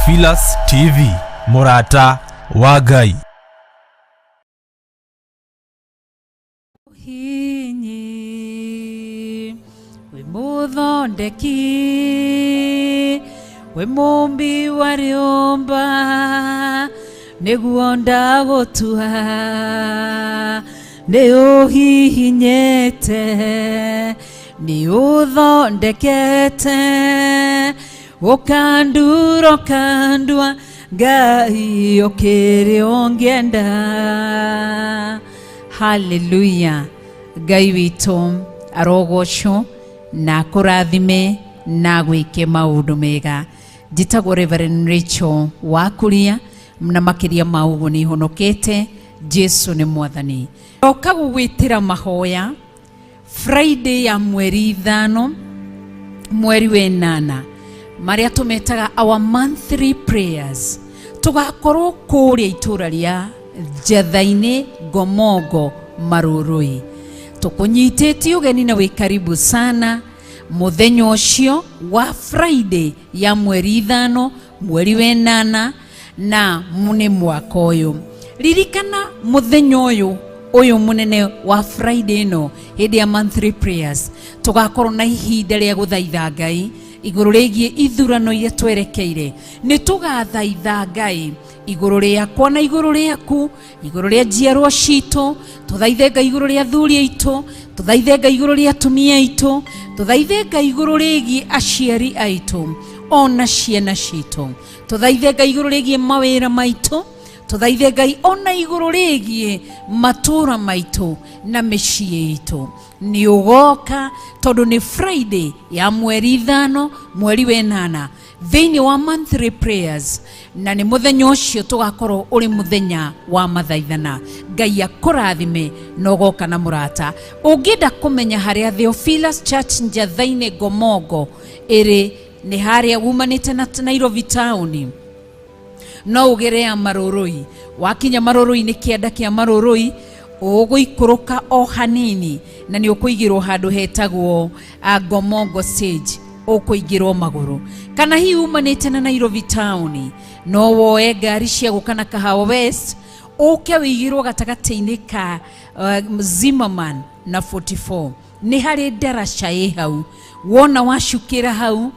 Theophilus TV, mũrata wa Ngai. Hinyi wĩ mũthondeki, wĩ mũmbi wa rĩũmba, nĩguo ndagũtua. Nĩ ũhihinyĩte, nĩ ũthondekete, ũkandura ũkandua, Ngai ũkĩrĩ ũngĩenda. Haleluya! Ngai witũ arogocwo na akũrathime na agwĩke maũndũ mega. Njĩtagwo Reverend Rachel Wakuria, na makĩria ma ũguo nĩ honokete. Jesu nĩ Mwathani. Oka gũgwĩtĩra mahoya Friday ya mweri 5 mweri wa 8, marĩa tũmetaga our monthly prayers. Tũgakorwo kũrĩa itũra rĩa Njatha-inĩ, Ngomongo, Marũrũi. Tũkũnyitĩtie ũgeni na wĩ karibu sana mũthenya ũcio wa Friday ya mweri 5 mweri wa 8, na nĩ mwaka ũyũ. Ririkana mũthenya ũyũ ũyũ mũnene wa Friday ĩno, hĩndĩ ya monthly prayers, tũgakorwo na ihinda rĩa gũthaitha Ngai igũrũ rĩgiĩ ithurano iria twerekeire. Nĩ tũgathaitha Ngai igũrũ rĩakwa na igũrũ rĩaku, igũrũ rĩa njiarwa citũ. Tũthaithe Ngai igũrũ rĩa athuri aitũ, tũthaithe Ngai igũrũ rĩa atumia aitũ, tũthaithe Ngai igũrũ rĩgiĩ aciari aitũ ona ciana citũ, tũthaithe Ngai igũrũ rĩgiĩ mawĩra maitũ, tũthaithe Ngai ona igũrũ rĩgiĩ matũũra maitũ na mĩciĩ itũ. Nĩ ũgoka, tondũ nĩ Friday ya mweri 5 mweri wa 8 thĩinĩ wa monthly prayers, na nĩ mũthenya ũcio tũgakorwo ũrĩ mũthenya wa mathaithana. Ngai akũrathime na ũgoka na mũrata. Ũngĩenda kũmenya harĩa Theophilus Church Njatha-inĩ Ngomongo ĩrĩ, nĩ harĩa wumanĩte na Nairobi town, no ũgere ya Marũrũi. Wakinya Marũrũi, nĩ kĩanda kĩa Marũrũi, ũgũikũrũka o hanini na nĩ ũkũigĩrwo handũ hetagwo Ngomongo stage, ũkũingĩrwo magũrũ. Kana hihi umanĩte na Nairobi town, no woe ngari cia gũka na Kahawa West, ũke wĩigĩrwo gatagatĩ-inĩ ka Zimmerman na 44. Nĩ harĩ ndaraca ĩ hau. Wona wacukĩra hau,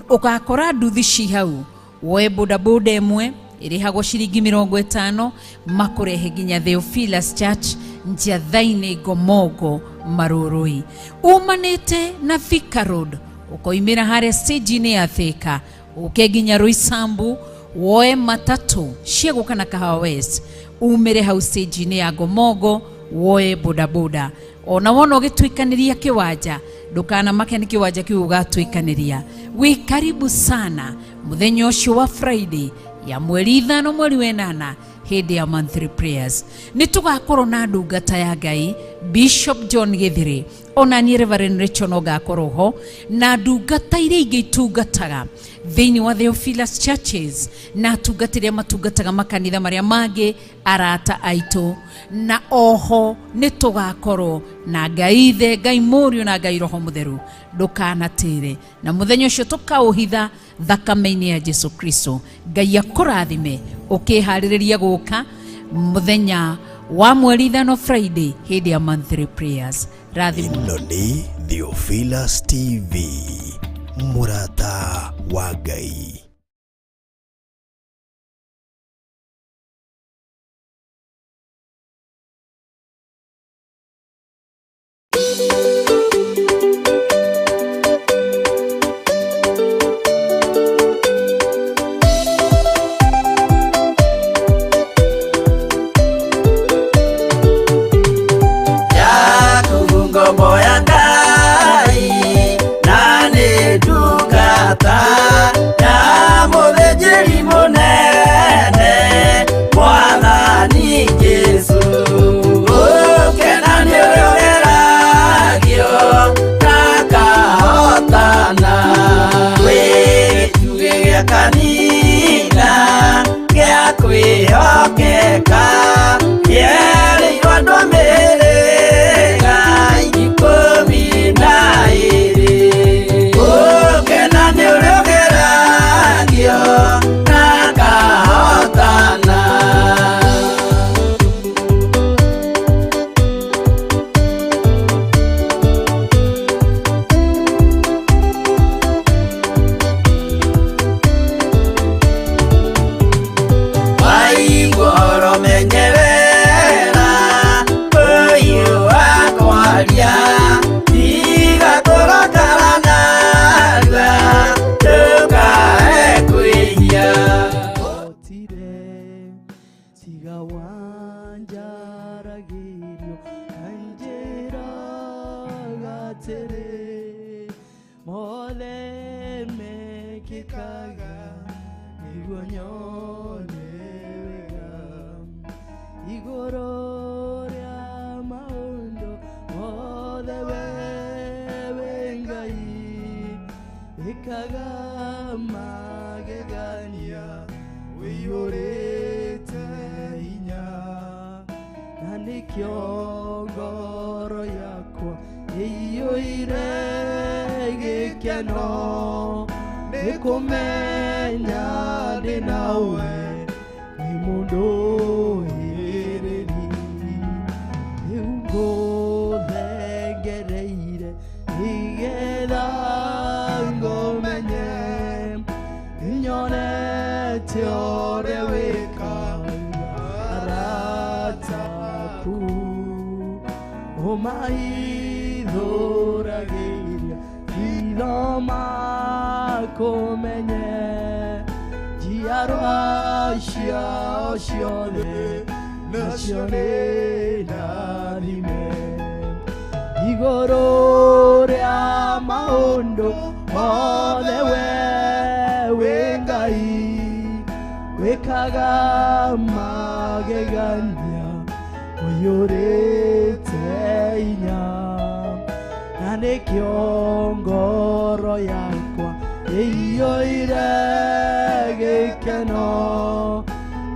ũgakora nduthi ci hau. Woe bodaboda ĩmwe ĩrĩhagwo ciringi 50, makũrehe nginya Theophilus Church Njatha-inĩ, Ngomongo, Marũrũi. Umanĩte na Thika Road, ũkoimĩra harĩa stage-inĩ ya Thika, ũke nginya Roysambu, woe matatũ cia gũka na Kahawa West, umĩre hau stage-inĩ ya Ngomongo, woe bodaboda. Ona wona ũgĩtuĩkanĩria kĩwanja, ndũkanamake nĩ kĩwanja kĩu ũgatuĩkanĩria. Wĩ karibu sana mũthenya ũcio wa Friday ya mweri 5 mweri wa 8, hĩndĩ ya monthly prayers. Nĩ tũgakorwo na ndungata ya Ngai Bishop John Gĩthĩrĩ, ona niĩ Reverend Rachel no ngakorwo ho, na ndungata iria ingĩ itungataga thĩinĩ wa Theophilus Churches, na atungatĩri arĩa matungataga makanitha marĩa mangĩ, arata aitũ. Na oho nĩ tũgakorwo na Ngai Ithe, Ngai Mũriũ na Ngai Roho Mũtheru. Ndũkanatĩre, na mũthenya ũcio tũkaũhitha thakame-inĩ ya Jesu Kristo. Ngai akũrathime ũkĩharĩrĩria gũka mũthenya wa mweri 5 Friday, hĩndĩ ya monthly prayers. Rathimo. Ĩno nĩ Theophilus TV, mũrata wa Ngai. Yaku ngombo ya Ngai na nĩ ndungata. njĩkaga nĩguo nyone wega igũrũ rĩa maũndũ mothe wewe Ngai ĩkaga magegania ũiyũrĩte hinya na nĩkĩo ngoro yakwa ĩiyũire gĩkeno nĩ kũmenya ndĩ nawe wĩ mũndũ hĩrĩri rĩu ngũthengereire nĩgetha ngũmenye nyonete ũrĩa wĩkaga arata aku ũmaithũragĩria hitho makũmenye njiarwa ciao ciothe nacio nĩ ndathime igũrũ rĩa maũndũ mothe wewe Ngai wĩkaga magegania ũiyũrĩte hinya na nĩkĩo ngoro yakwa ĩiyũire gĩkeno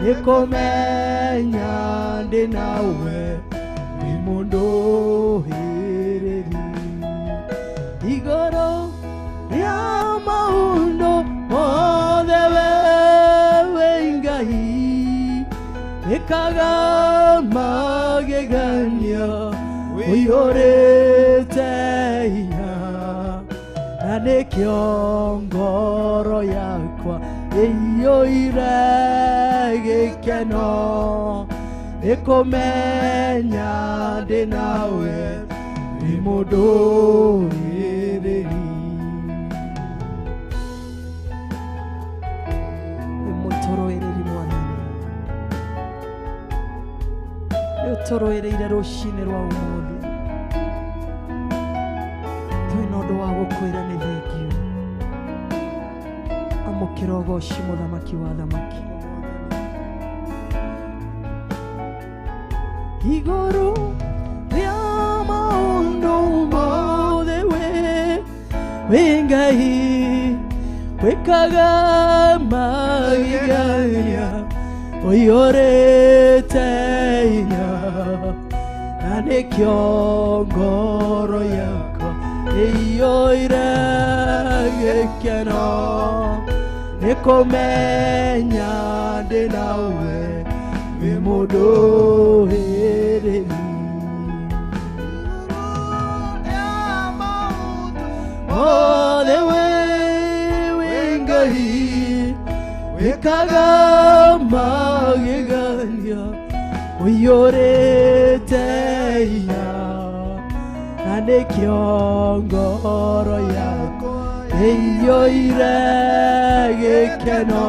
nĩ kũmenya ndĩ nawe wĩ mũndũ hĩrĩri igũrũ rĩa maũndũ mothe wewe Ngai wĩkaga magegania ũiyũrĩte hinya na nĩkĩo ngoro yakwa ĩiyũire gĩkeno nĩ kũmenya ndĩ nawe wĩ mũndũ hĩrĩri Nĩ mũtũrũĩrĩri Mwathani nĩ ũtũrũĩrĩire rũcinĩ rwa ũmũthĩ twĩna ũndũ wa gũkwĩra nĩ thengiũ amũkĩra ũgoci mũthamaki wa thamaki igũrũ rĩa maũndũ mothe we Ngai wĩkaga magegania ũiyũrĩte hinya na nĩkĩo ngoro yakwa ĩiyũire gĩkeno nĩ kũmenya ndĩ nawe wĩ mũndũ hĩrĩri mothe wewe Ngai wĩkaga magegania ũiyũrĩte hinya na nĩkĩo ngoro yakwa ĩiyũire gĩkeno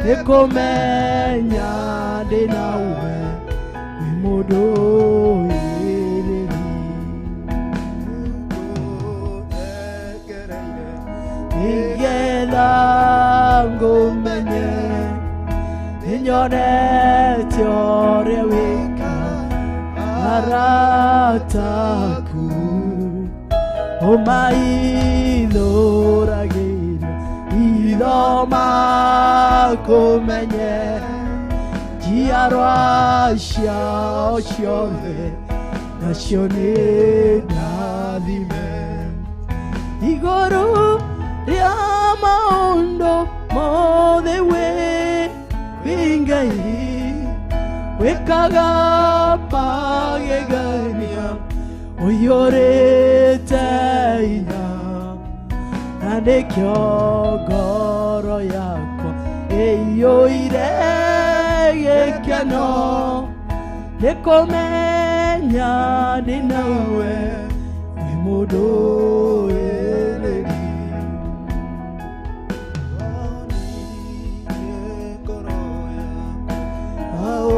nĩ kũmenya ndĩ nawe wĩ mũndũ hĩrĩri nĩgetha ngũmenye nĩnyonete ũrĩa wĩkaga arata aku ũmaithũragĩria hitho makũmenye njiarwa ciao ciothe nacio nĩ ndathime igũrũ rĩa maũndũ mothe we Ngai wĩkaga magegania ũiyũrĩte hinya na nĩkĩo ngoro yakwa ĩiyũire gĩkeno nĩ kũmenya ndĩ nawe wĩ mũndũ hĩrĩri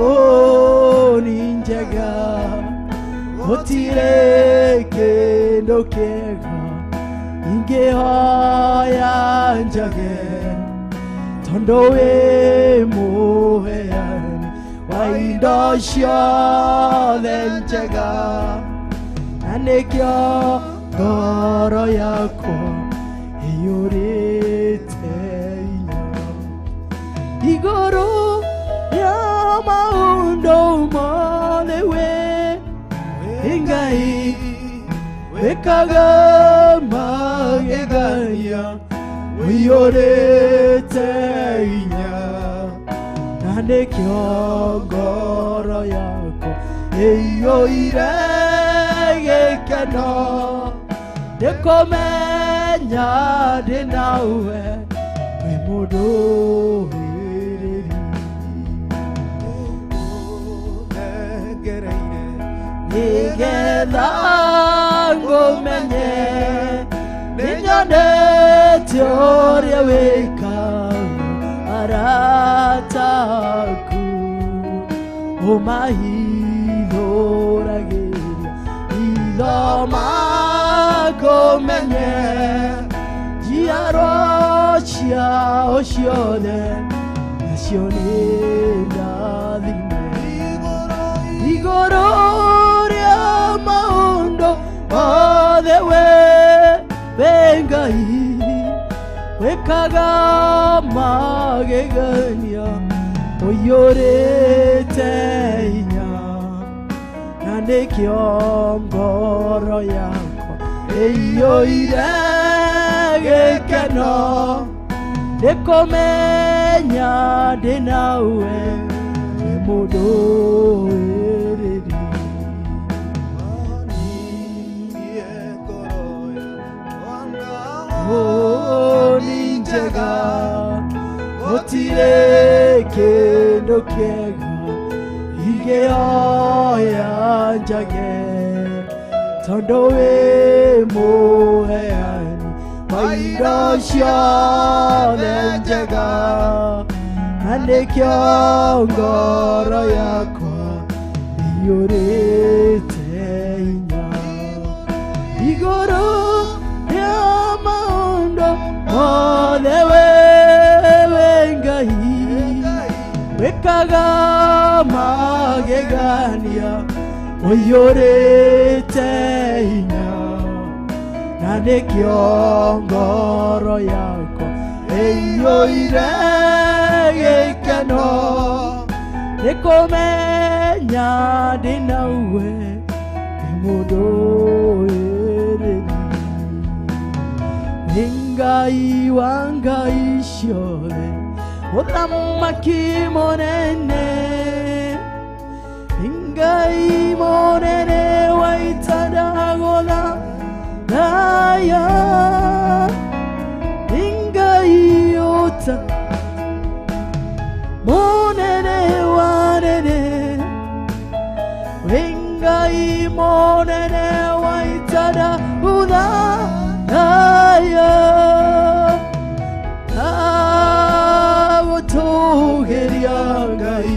Aoni njega gũtirĩ kĩndũ kĩega ingĩhoya nja Tondũ wĩ mũheani wa indo ciothe njega, na nĩkĩo ngoro yakwa ĩiyũrĩte hinya. Igũrũ rĩa maũndũ mothe wĩ Ngai wĩkaga magegania, ũiyũrĩte hinya, na nĩkĩo ngoro yakwa ĩiyũire gĩkeno nĩ kũmenya ndĩ nawe wĩ mũndũrĩrĩri. Nĩgetha ngũmenye nĩnyonete ũrĩa wĩkaga arata aku, ũmahithũragĩria hitho makũmenye, njiarwa ciao ciothe nacio nĩ ndathime. Igũrũ rĩa maũndũ mothe wĩ Ngai wĩkaga magegania, ũiyũrĩte hinya, na nĩkĩo ngoro yakwa ĩiyũire gĩkeno nĩ kũmenya ndĩ nawe wĩ mũndũrĩrĩri. Nĩ njega gũtirĩ kĩndũ kĩega ingĩoya njage, tondũ wĩ mũheani wa indo ciothe njega, na nĩkĩo ngoro yakwa ĩiyũrĩte hinya. Igũrũ rĩa maũndũ mothe wĩ Ngai wĩkaga magegania, ũiyũrĩte hinya, na nĩkĩo ngoro yakwa ĩiyũire gĩkeno nĩ kũmenya ndĩ nawe wĩ mũndũrĩrĩri. Nĩ Ngai wa ngai ciothe, mũthamaki mũnene, nĩ Ngai mũnene wa ita ndagũthathaiya, nĩ Ngai ũta mũnene wa nene, wĩ Ngai mũnene wa ita ndagũthathaiya. Ndagũtũũgĩria Ngai,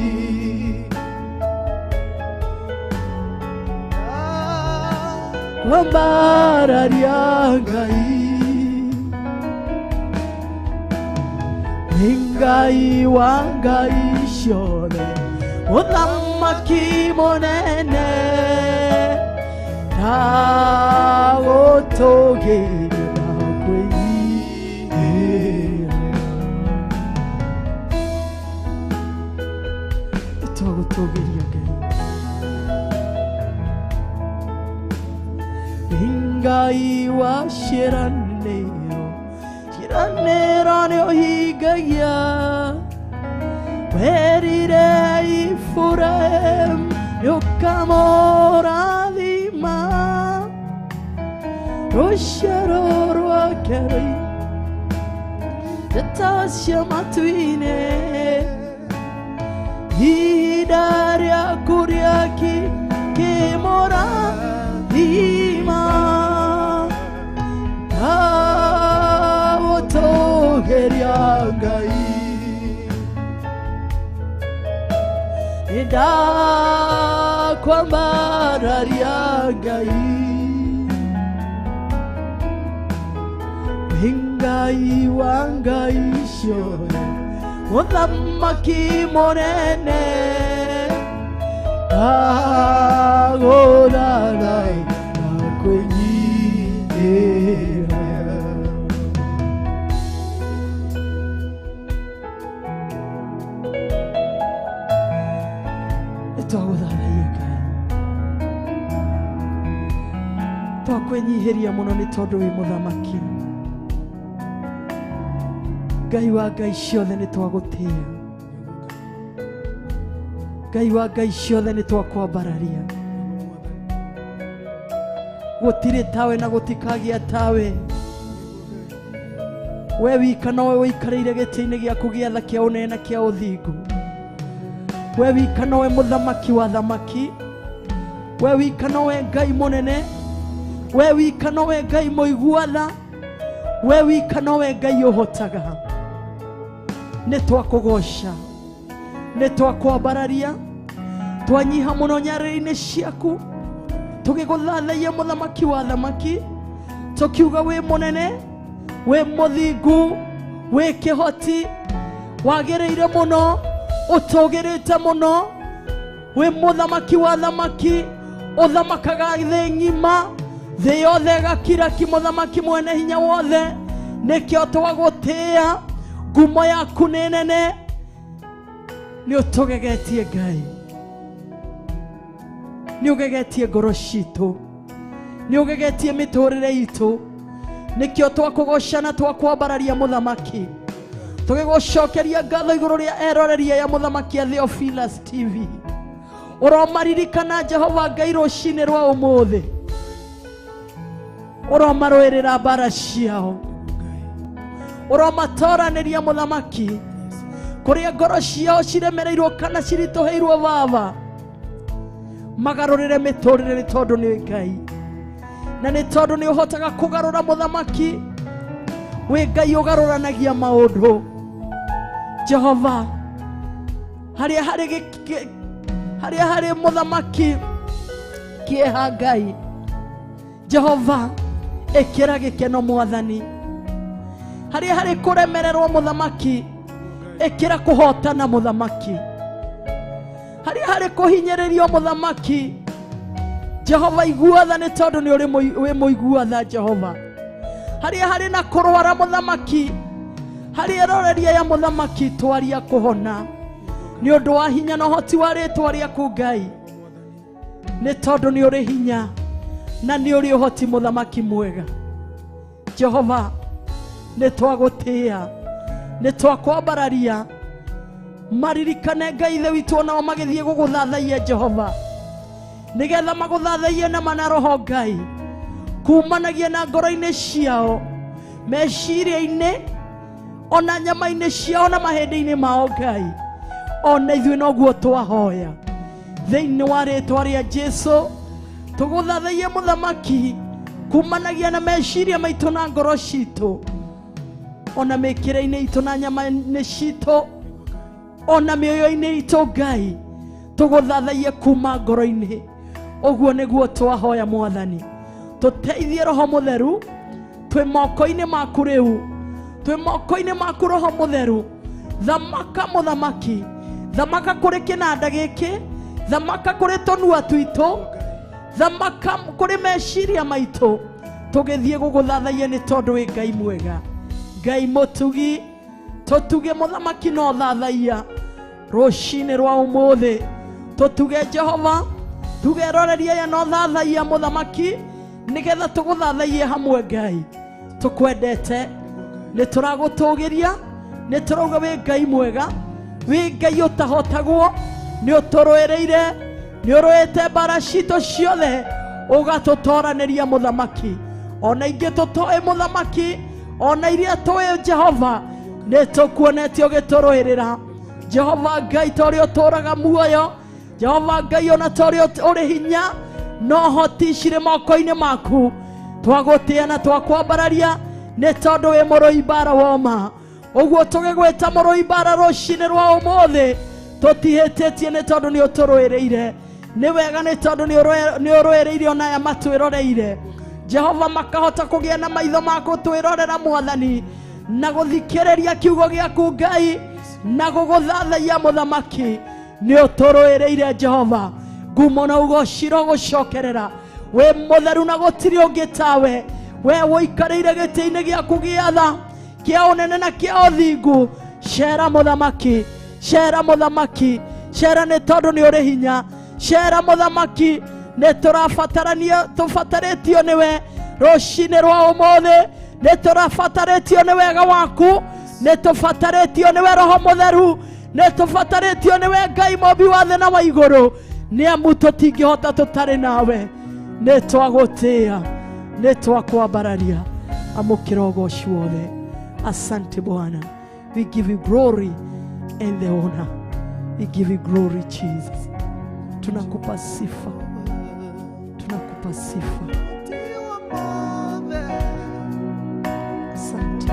kwambararia Ngai, nĩ Ngai wa ngai ciothe, mũthamaki mũnene, ndagũtũũgĩria ndakwĩnyihĩria. Twagũtũũgĩria Ngai. Ngai wa ciĩranĩro, ciĩranĩro nĩũhingagia, werire Iburahĩmu nĩũkamũrathima, rũciaro rwake rũi njata cia matu-inĩ, ihinda rĩaku rĩakĩmũrathima. Ndagũtũũgĩria Ngai, nĩndakwambararia Ngai, wĩ Ngai wa ngai ciothe, Mũthamaki mũnene ndagũthathai na kwĩnyihĩria. Nĩtwagũthathaiya Ngai, twakwĩnyihĩria mũno nĩ tondũ wĩ mũthamaki. Ngai wa Ngai ciothe nĩ twagũtĩĩa, Ngai wa Ngai ciothe nĩ twakwambararia. Gũtirĩ tawe na gũtikagĩa tawe. We wika nowe ũikarĩire gĩtĩ-inĩ gĩaku gĩa tha kĩa ũnene na kĩa ũthingu. We wika nowe mũthamaki wa thamaki. We wika nowe Ngai mũnene. We wika nowe Ngai mũigua tha. We wika nowe Ngai ũhotaga. Nĩ twakũgoca, nĩ twakwambararia, twanyiha mũno nyarĩrĩ-inĩ ciaku, tũgĩgũthathaiya mũthamaki wa thamaki, tũkiuga wĩ mũnene, wĩ mũthingu, wĩ kĩhoti, wagĩrĩire mũno, ũtũgĩrĩte mũno, wĩ mũthamaki wa thamaki, ũthamakaga thĩ ng'ima, thĩ yothe ĩgakira ki mũthamaki mwene hinya wothe. Nĩkĩo twagũtĩĩa, ngumo yaku nĩ nene, nĩ ũtũgegetie Ngai, nĩ ũgegetie ngoro citũ, nĩ ũgegetie mĩtũrĩre itũ. Nĩkĩo twakũgoca na twakwambararia mũthamaki, tũgĩgũcokeria ngatho igũrũ rĩa eroreria ya mũthamaki a Theophilus TV. Ũromaririkana Jehova Ngai rũcinĩ rwa ũmũthĩ, ũromarũĩrĩra mbara ciao, ũromatoranĩria mũthamaki kũrĩa ngoro ciao ciremereirwo kana ciritũhĩirwo. Baba, magarũrĩre mĩtũrĩre nĩ tondũ nĩ Ngai, na nĩ tondũ nĩ ũhotaga kũgarũra mũthamaki. Wĩ Ngai ũgarũranagia maũndũ. Jehova, harĩa harĩ mũthamaki kĩeha Ngai, Jehova ĩkĩra gĩkeno mwathani. Harĩa harĩ kũremererwo mũthamaki, ĩkĩra kũhotana mũthamaki. Harĩa harĩ kũhinyĩrĩrio mũthamaki, Jehova igua tha nĩ tondũ nĩ ũrĩ wĩ mũigua tha. Jehova, harĩa harĩ na kũrwara mũthamaki, harĩa eroreria ya mũthamaki, twaria kũhona nĩ ũndũ wa hinya na ũhoti wa rĩtwa rĩaku Ngai, nĩ tondũ nĩ ũrĩ hinya na nĩ ũrĩ ũhoti mũthamaki mwega. Jehova, nĩ twagũtĩĩa, nĩ twakwambararia. Maririkane Ngai ithe witũ onao magĩthiĩ gũgũthathaiya Jehova, nĩgetha magũthathaiye na mana roho Ngai, kumanagia na ngoro-inĩ ciao, meciria-inĩ, ona nyama-inĩ ciao na mahĩndĩ-inĩ mao Ngai. Ona ithuĩ noguo twahoya thĩinĩ wa rĩtwa rĩa Jesu, tũgũthathaiye mũthamaki kumanagia na meciria maitũ na ngoro citũ, ona mĩkĩre-inĩ itũ na nyama-inĩ citũ, ona mĩoyo-inĩ itũ Ngai, tũgũthathaiye kuma ngoro-inĩ. Ũguo nĩguo twahoya mwathani. Tũteithie Roho Mũtheru, twĩ moko-inĩ maku rĩu, twĩ moko-inĩ maku Roho Mũtheru. Thamaka mũthamaki, thamaka kũrĩ kĩnanda gĩkĩ, thamaka kũrĩ tũnua twitũ, thamaka kũrĩ meciria maitũ, tũgĩthiĩ gũgũthathaiya nĩ tondũ wĩ Ngai mwega, Ngai mũtugi. Tũtuge mũthamaki no thathaiya rũcinĩ rwa ũmũthĩ. Tũtuge Jehova, tuge eroreria ya no thathaiya mũthamaki, nĩgetha tũgũthathaiye hamwe Ngai. Tũkwendete, nĩ tũragũtũgĩria, nĩ tũrauga wĩ Ngai mwega, wĩ Ngai ũtahotagwo, nĩ ũtũrũĩrĩire, nĩ ũrũĩte mbara citũ ciothe, ũgatũtoranĩria mũthamaki. Ona ingĩ tũtoĩ mũthamaki, ona iria tũĩ Jehova, nĩ tũkuonetie ũgĩtũrũĩrĩra. Jehova Ngai, ta ũrĩa ũtũũraga muoyo, Jehova Ngai, ona ta ũrĩa ũrĩ hinya no hoti cirĩ moko-inĩ maku, twagũtĩĩa na twakwambararia nĩ tondũ wĩ mũrũi mbara woma. Ũguo tũgĩgwĩta mũrũi mbara rũcinĩ rwa ũmũthĩ, tũtihĩtĩtie nĩ tondũ nĩ ũtũrũĩrĩire. Nĩ wega nĩ tondũ nĩ ũrũĩrĩire ona aya matwĩroreire. Jehova, makahota kũgĩa na maitho ma gũtwĩrorera mwathani, na gũthikĩrĩria kiugo gĩaku Ngai, Na gũgũthathaiya mũthamaki nĩ ũtũrũĩrĩire Jehova ngumo na ũgoci rogũcokerera wĩ mũtheru na gũtirĩ ũngĩ tawe we ũikarĩire gĩtĩ-inĩ gĩaku gĩa tha kĩa ũnene na kĩa ũthingu cera mũthamaki cera mũthamaki cera nĩ tondũ nĩ ũrĩ hinya cera mũthamaki nĩ tũrabatarania tũbatarĩtio nĩwe rũcinĩ rwa ũmũthĩ nĩ tũrabatarĩtio nĩ wega waku nĩ tũbatarĩtio nĩwe roho mũtheru nĩ tũbatarĩtio nĩwe Ngai mũmbi wa thĩ na wa igũrũ nĩ amu tũtingĩhota tũtarĩ nawe nĩ twagũtĩĩa nĩ twakwambararia amũkĩra ũgoci wothe. Asante Bwana, we give you glory and the honor, we give you glory Jesus. Tunakupa sifa, tunakupa sifa. Asante.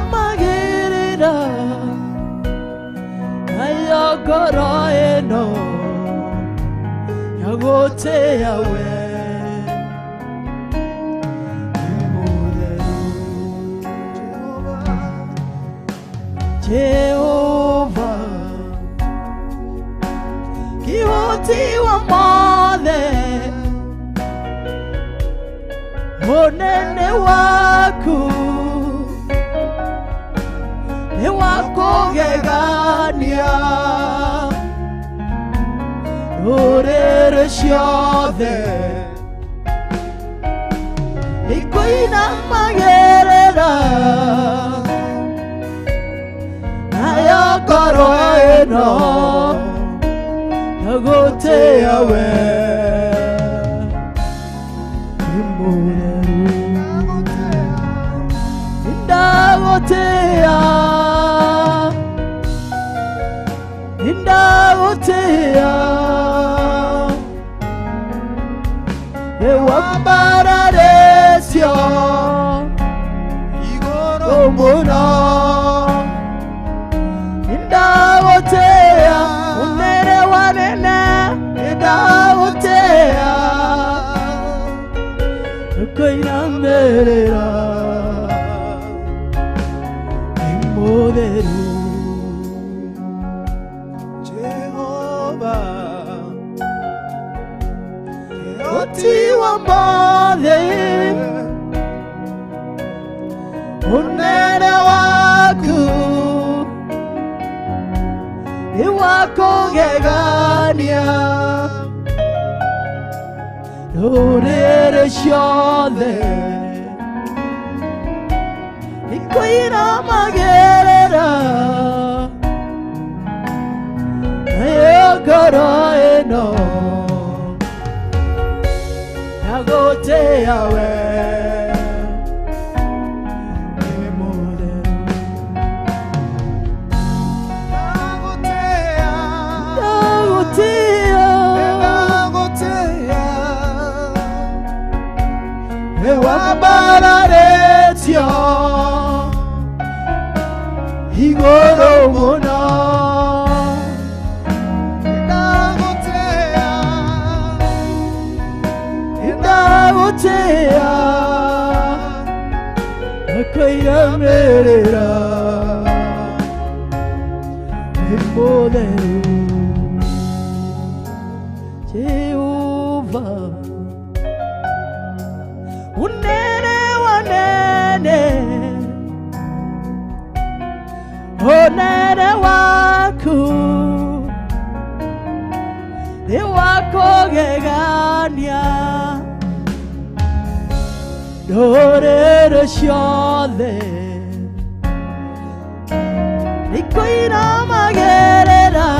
Kuinamagĩrĩra nayo ngoro ĩno ya gũtĩĩa we mũtheru Jehova kĩhoti wa mothe ũnene waku nĩ wa kũgegania rũrĩrĩ ciothe ikũinamagĩrĩra nayo ngoro ĩno ya gũtĩĩa we nĩ mũtheru ndagũtĩĩa ndagũtĩĩa ewambararĩtio igũrũ mũno ndagũtĩĩa ũnene wa nene ndagũtĩĩa ũkũinamĩrĩra nĩ mũtheru Kĩhoti wa mothe ũnene waku nĩ wa kũgegania ndũrĩrĩ ciothe ikũinamagĩrĩra nayo ngoro ĩno ya gũtĩĩa we nĩ mũtheru ndagũtĩĩa wambararĩtio igũrũ mũno ndagũtĩĩa akũinamĩrĩra nĩ mũtheru Jehova unene wanene unene waku nĩ wa kũgegania ndũrĩrĩ ciothe ikũinamagĩrĩra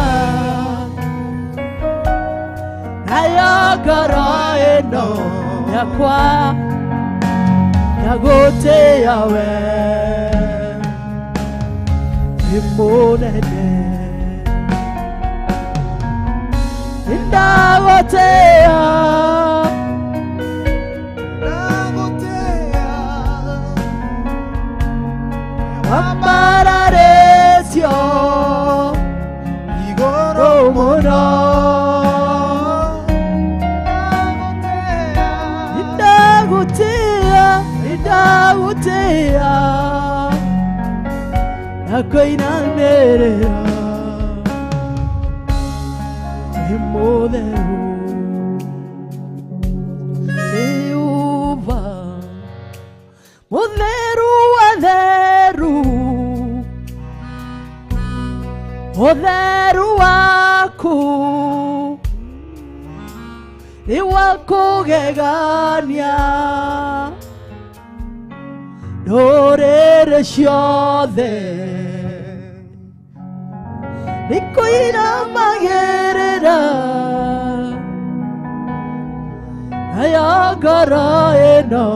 nayo ngoro ĩno yakwa ya gũtĩĩa we nĩ mũnene ndagũtĩĩa wambararĩtio igũrũ mũno. Yakoinamĩrĩra wĩ mũtheru Jehova mũtheru watheru ũtheru waku nĩ wa kũgegania ndũrĩrĩ ciothe nĩkũinamagĩrĩra nayo ngoro ĩno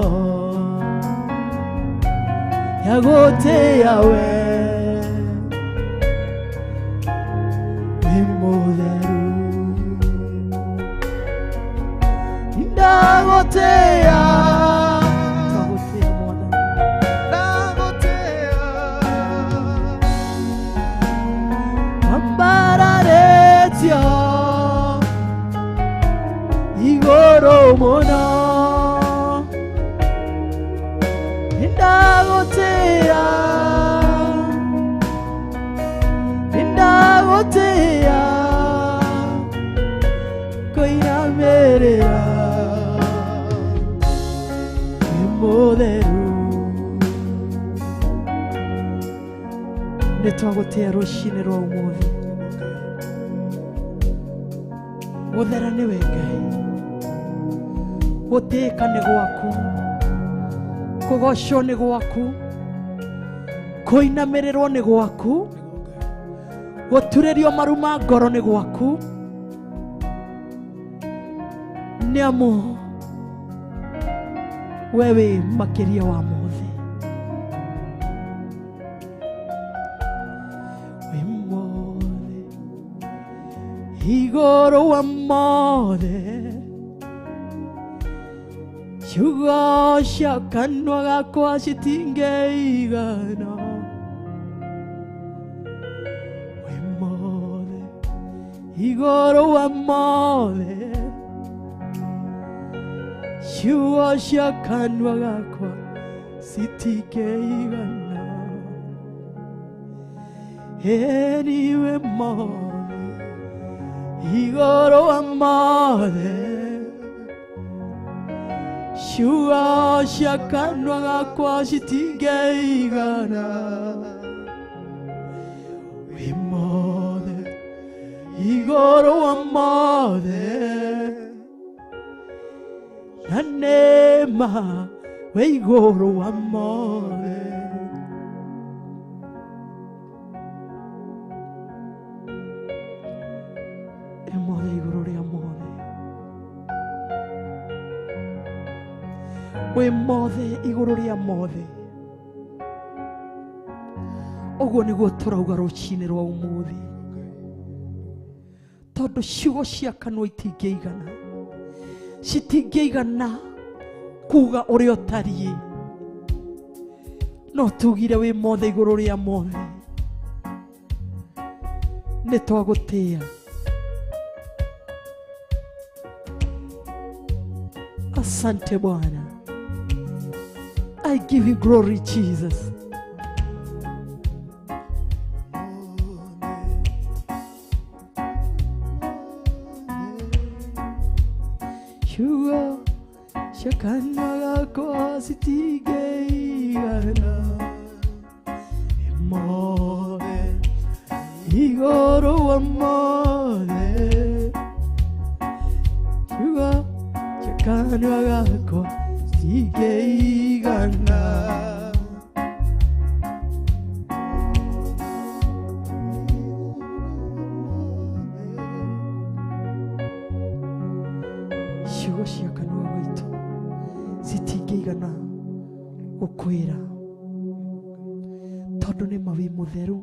yagũtĩĩa we wĩ mũtheru ndagũtĩĩa twagũtĩĩa Mwathani Ambararĩtio igũrũ mũno ndagũtĩĩa ndagũtĩĩa kũinamĩrĩra wĩ mũtheru nĩ twagũtĩĩa rũcinĩ rwa ũmũthĩ gũthera nĩwe Ngai gũtĩĩka nĩ gwaku kũgocwo nĩ gwaku kũinamĩrĩrwo nĩ gwaku gũturĩrio maru ma ngoro nĩ gwaku nĩ amu we wĩ makĩria wa mothe wĩ mothe igũrũ wa mothe ciugo cia kanua gakwa citingĩigana wĩ mothe igũrũ wa mothe ciugo cia kanua gakwa citingĩigana ĩni wĩ mothe igũrũ wa mothe ciugo cia kanua gakwa citingĩigana wĩ mothe igũrũ wa mothe na nĩma wĩ igũrũ wa mothe wĩ mothe igũrũ rĩa mothe wĩ mothe igũrũ rĩa mothe ũguo nĩguo tũrauga rũcinĩ rwa ũmũthĩ tondũ ciugo cia kanua itingĩigana citingĩigana kuga ũrĩa ũtariĩ no tugire wĩ mothe igũrũ rĩa mothe nĩ twagũtĩĩa asante Bwana. I give you glory, Jesus. Ciugo cia kanua gakwa citingĩigana mothe igũrũ wa mothe ciugo cia kanua gakwa citingĩigana ciugo cia kanua gaitũ citingĩigana gũkwĩra tondũ nĩ ma wĩ mũtheru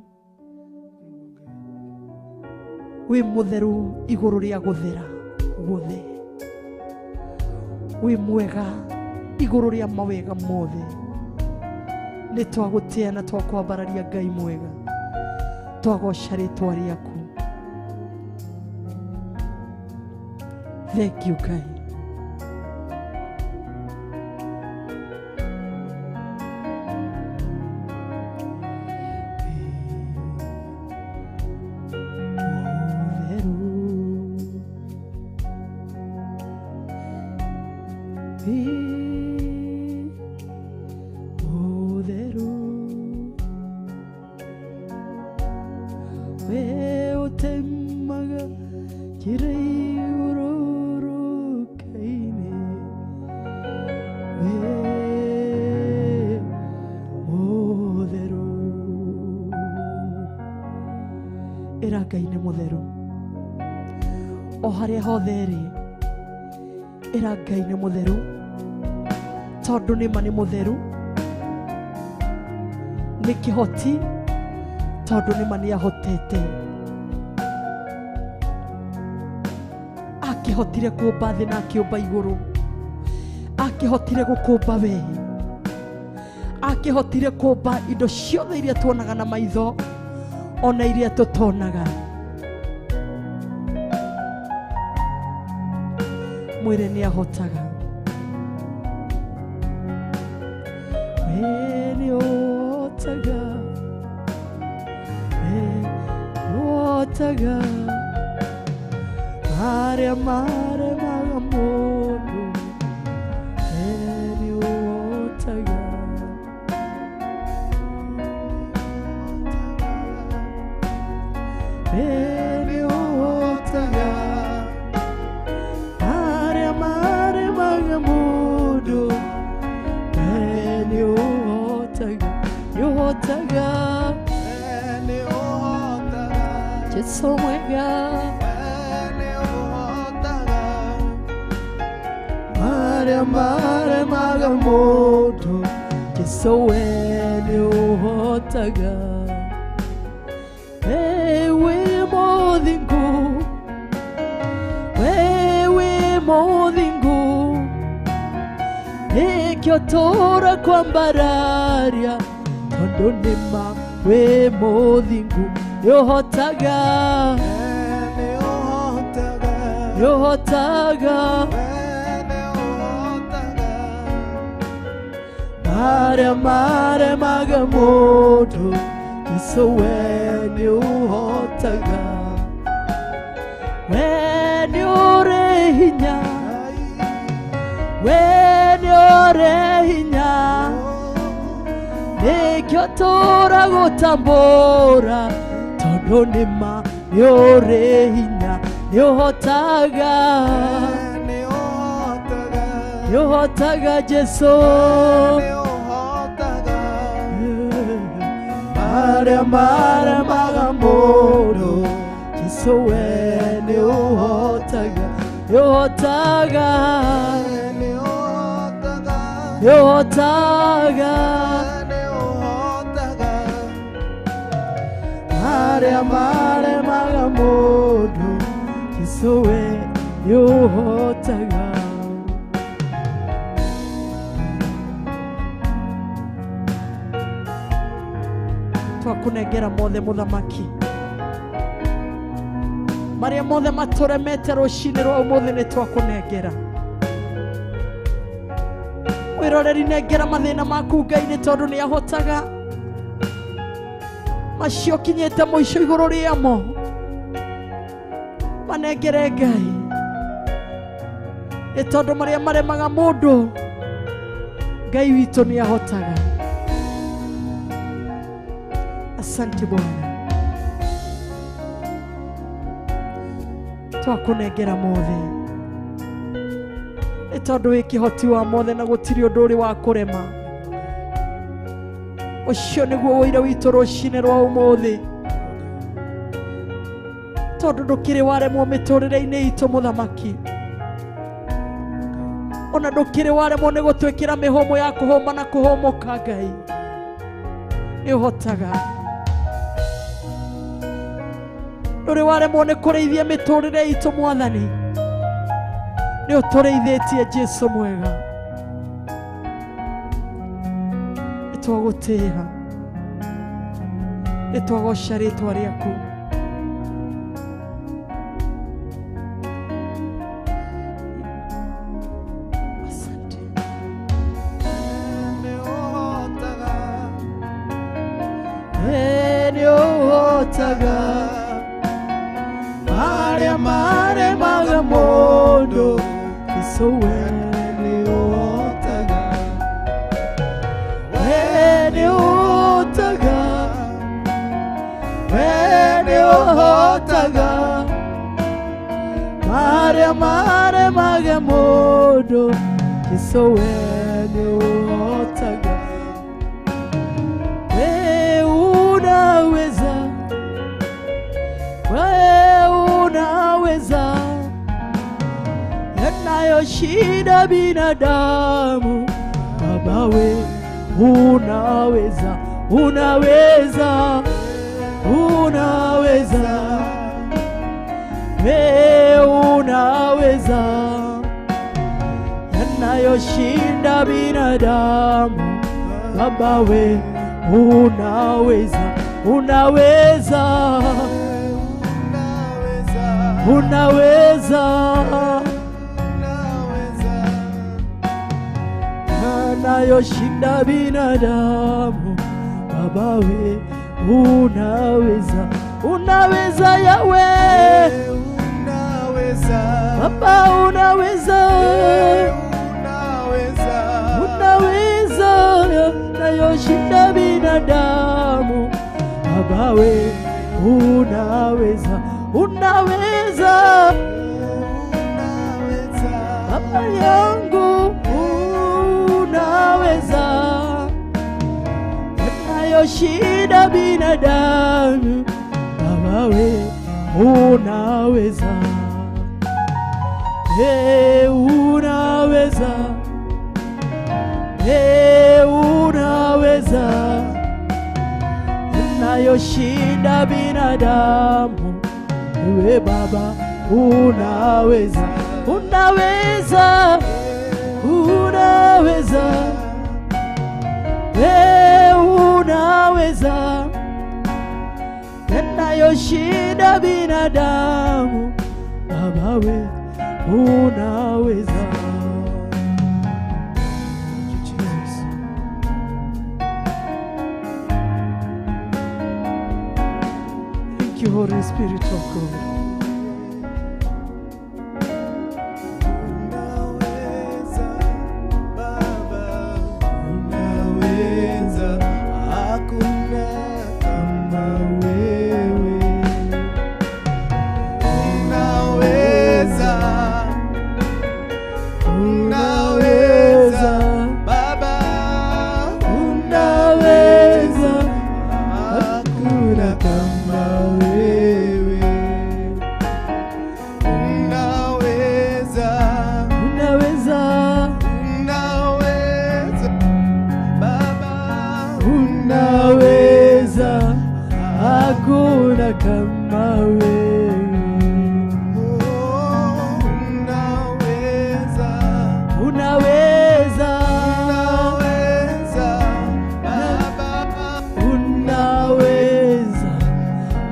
wĩ mũtheru igũrũ rĩa gũthera guothe wĩ mwega igũrũ rĩa mawega mothe nĩ twagũtĩĩa na twakwambararia Ngai mwega twagoca rĩtwa rĩaku. Thank you, Ngai. Tũgũtemaga njĩra igũrũ rũkainĩ. Wĩ mũtheru. Ĩra Ngai nĩ mũtheru. O harĩa hothe ĩrĩ, ĩra Ngai nĩ mũtheru, tondũ nĩma nĩ mũtheru, nĩ kĩhoti, tondũ nĩma nĩ ahotete. Akĩhotire kũmba thĩ na akĩũmba igũrũ, akĩhotire gũkũmba we, akĩhotire kũmba indo ciothe iria tuonaga na maitho ona iria tũtonaga. Mwĩre nĩ ahotaga. We nĩ ũhotaga, we nĩ ũhotaga marĩa maremaga mũndũ, we nĩ ũhotaga. We nĩ ũhotaga marĩa maremaga mũndũ, we nĩ ũhotaga, nĩ ũhotaga. Jesu mwega, marĩa maremaga mũndũ, Jesu we nĩ ũhotaga. We wĩ mũthingu, we wĩ mũthingu, nĩkĩo tũrakwambararia, tondũ nĩma wĩ mũthingu, nĩ ũhotaga, nĩ ũhotaga marĩa maremaga mũndũ, Jesu we nĩ ũhotaga. We nĩ ũrĩ hinya, we nĩ ũrĩ hinya, nĩkĩo tũragũtambũra, tondũ nĩma nĩ ũrĩ hinya, nĩ ũhotaga, nĩ ũhotaga Jesu. Marĩa maremaga mũndũ, Jesu we nĩ ũhotaga, nĩ ũhotaga, nĩ ũhotaga marĩa maremaga mũndũ, Jesu we nĩ ũhotaga. Twakunengera mothe mũthamaki, marĩa mothe matũremete rũcinĩ rwa ũmũthĩ nĩ twakũnengera. Mwĩroreri, nengera mathĩna maku Ngai nĩ tondũ nĩ ahotaga. Macio kinyĩte mũico igũrũ rĩamo, manengere Ngai, nĩ tondũ marĩa maremaga mũndũ, Ngai witũ nĩ ahotaga. Asante Bwana, twakunengera mothe nĩ tondũ wĩ kĩhoti wa mothe na gũtirĩ ũndũ ũrĩ wa kũrema. Ũcio nĩguo ũira witũ rũcinĩ rwa ũmũthĩ, tondũ ndũkĩrĩ waremwo mĩtũrĩre-inĩ itũ mũthamaki, ona ndũkĩrĩ waremwo nĩ gũtwĩkĩra mĩhũmũ ya kũhũma na kũhũmũka. Ngai nĩ ũhotaga. Ndũrĩ waremwo nĩ kũrĩithia mĩtũrĩre itũ mwathani, nĩ ũtũrĩithĩtie Jesu mwega. Nĩ twagũtĩĩa, nĩ twagoca rĩtwa rĩaku. Asante. We nĩ ũhotaga marĩa maremaga mũndũ, Jesu we nĩ ũhotaga. We nĩ ũhotaga, we nĩ ũhotaga. Marĩa maremaga mũndũ, Jesũ we nĩũhotaga. We unaweza, we unaweza, yanayoshinda binadamu. Baba we unaweza, unaweza, unaweza, we unaweza, yanayoshinda binadamu. Baba we unaweza, unaweza, unaweza, yanayoshinda binadamu. Baba we unaweza, unaweza Yawe, unaweza, Baba unaweza, unaweza, unaweza, yanayoshinda binadamu. Baba we unaweza, unaweza, unaweza, Baba yangu unaweza, yanayoshinda binadamu. Baba we unaweza, unaweza, unaweza, yanayoshinda binadamu. Ewe Baba unaweza, unaweza, unaweza, unaweza, yanayoshinda binadamu. Baba we unaweza. Thank you, Jesus. Thank you, Holy Spirit of God. Unaweza Baba, unaweza, hakuna kama wewe. Unaweza, unaweza Baba, Unaweza, hakuna kama wewe. Unaweza, unaweza, unaweza Baba, unaweza, hakuna kama wewe. Oh, unaweza, Unaweza, unaweza Baba, unaweza,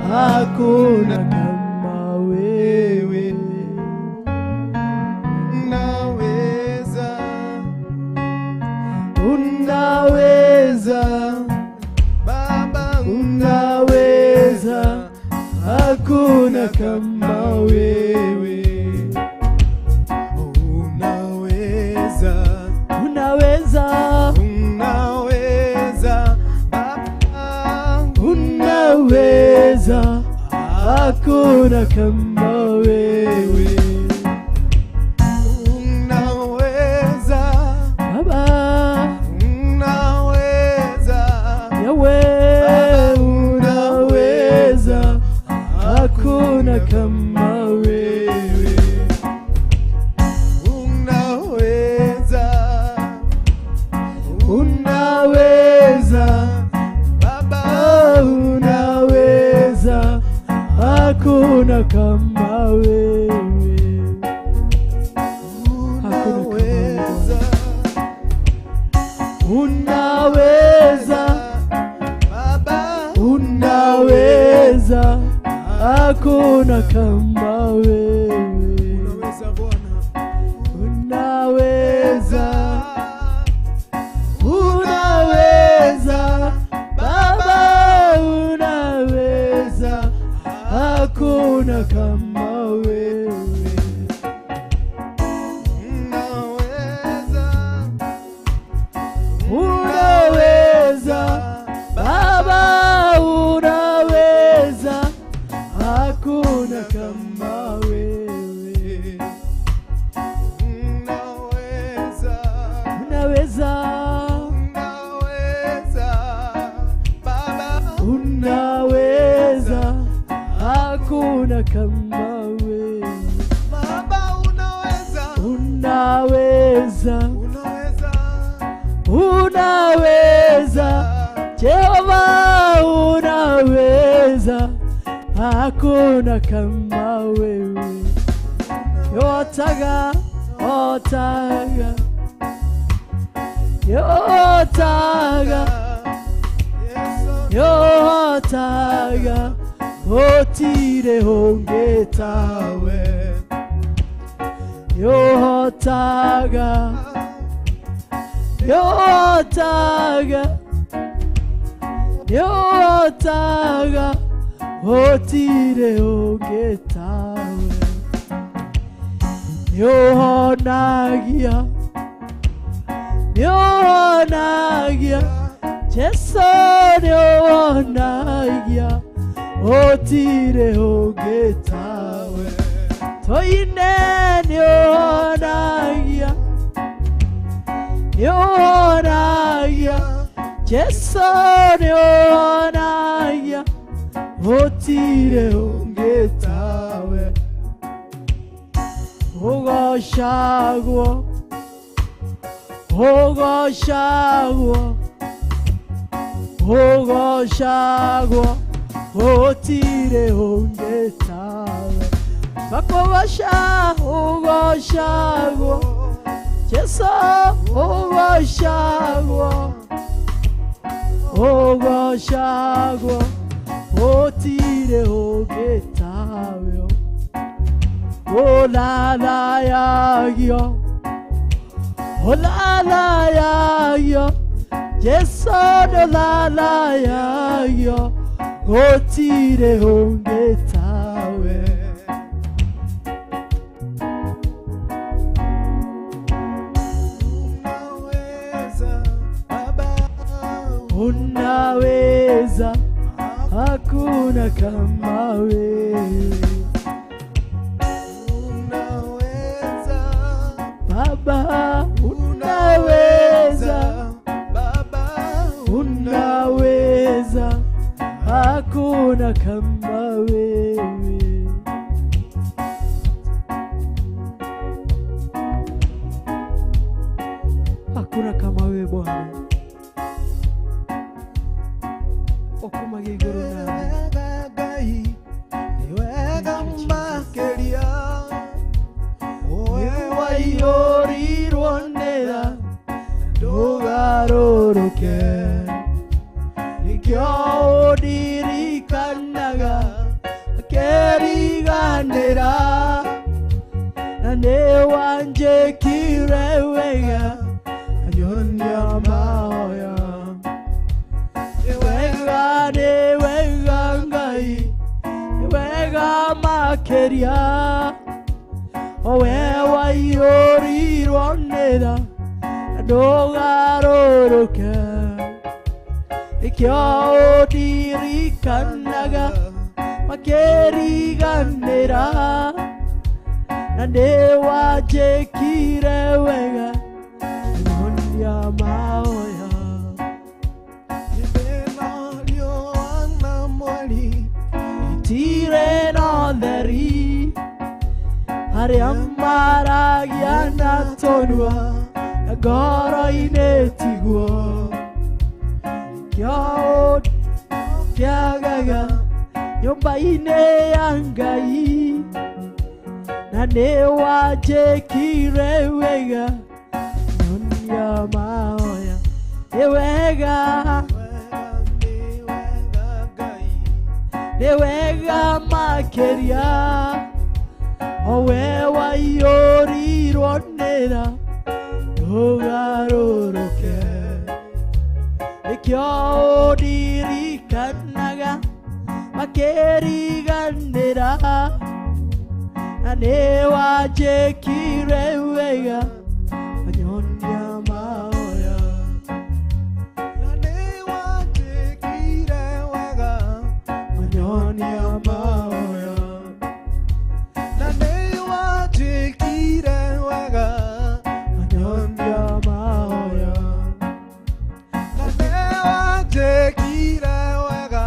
hakuna kama wewe. unaweza, Unaweza, Baba, unaweza, hakuna kama wewe. Unaweza, Unaweza, unaweza Baba, unaweza, hakuna kama wewe. Unaweza, Baba, unaweza, Yawe, unaweza, hakuna kama wewe. Unaweza, Unaweza, Baba, unaweza, hakuna kama wewe. unaweza, Unaweza, Baba, unaweza, hakuna kama wewe. unaweza Bwana, Unaweza, unaweza, Baba unaweza, hakuna kama wewe. Unaweza, Unaweza, Baba unaweza, hakuna kama wewe. kama wewe. Baba unaweza, Unaweza, unaweza, unaweza, Jehova unaweza, hakuna kama wewe. Yotaga, otaga, yotaga, Yesu, yotaga, otire hongetawe. Yotaga, yotaga, yotaga, otire hongetawe. Yohonagia, yohonagia, Jesu yohonagia, otire hongetawe. Toine yohonagia, yohonagia, Jesu yohonagia, otire hongetawe. Ugoshagwo, ugoshagwo, ugoshagwo, otire hongetawe. Bakobasha, ugoshagwo, Jesu ugoshagwo, ugoshagwo, otire hongetawe. Olalayagyo, olalayagyo, Jesu olalayagyo, otire hongetawe. Unaweza, Baba, Unaweza, hakuna kama wewe. Unaweza, Baba unaweza, Baba, unaweza, hakuna kama wewe. Hakuna kama wewe Bwana. Okumage iguru nawe. Wega Ngai, ni wega makĩria. Ũĩ Waiyũrirwo nĩ tha, ndũgarũrũke. Nĩkĩo ũndirikanaga, ũkĩriganĩra. Na nĩwanjĩkire wega, nyonia mahoya. Nĩ wega, nĩ wega Ngai, nĩ wega makĩria. Owe waiyũrirwo nĩ tha, ndũgarũrũke. Nĩkĩo ũndirikanaga, makĩriganĩra. Na nĩwanjĩkire wega, nyonia mahoya. Ndĩna riũa na mweri, Itirĩ na ũtheri, arĩa maragia na tũnua, na ngoro-inĩ tiguo. Kĩo kĩagaga nyũmba-inĩ ya Ngai, na nĩwanjĩkire wega, nyonia mahoya. Nĩ wega, wega nĩ wega Ngai, nĩ wega makĩria. Owe waiyũrirwo nĩ tha, ndũgarũrũke. Nĩkĩo ũndirikanaga, makĩriganĩra. Na nĩwanjĩkire wega, nyonia mahoya. Na nĩwanjĩkire wega, Nyonia mahoya. Na nĩwanjĩkire wega, Nyonia mahoya. Na nĩwanjĩkire wega,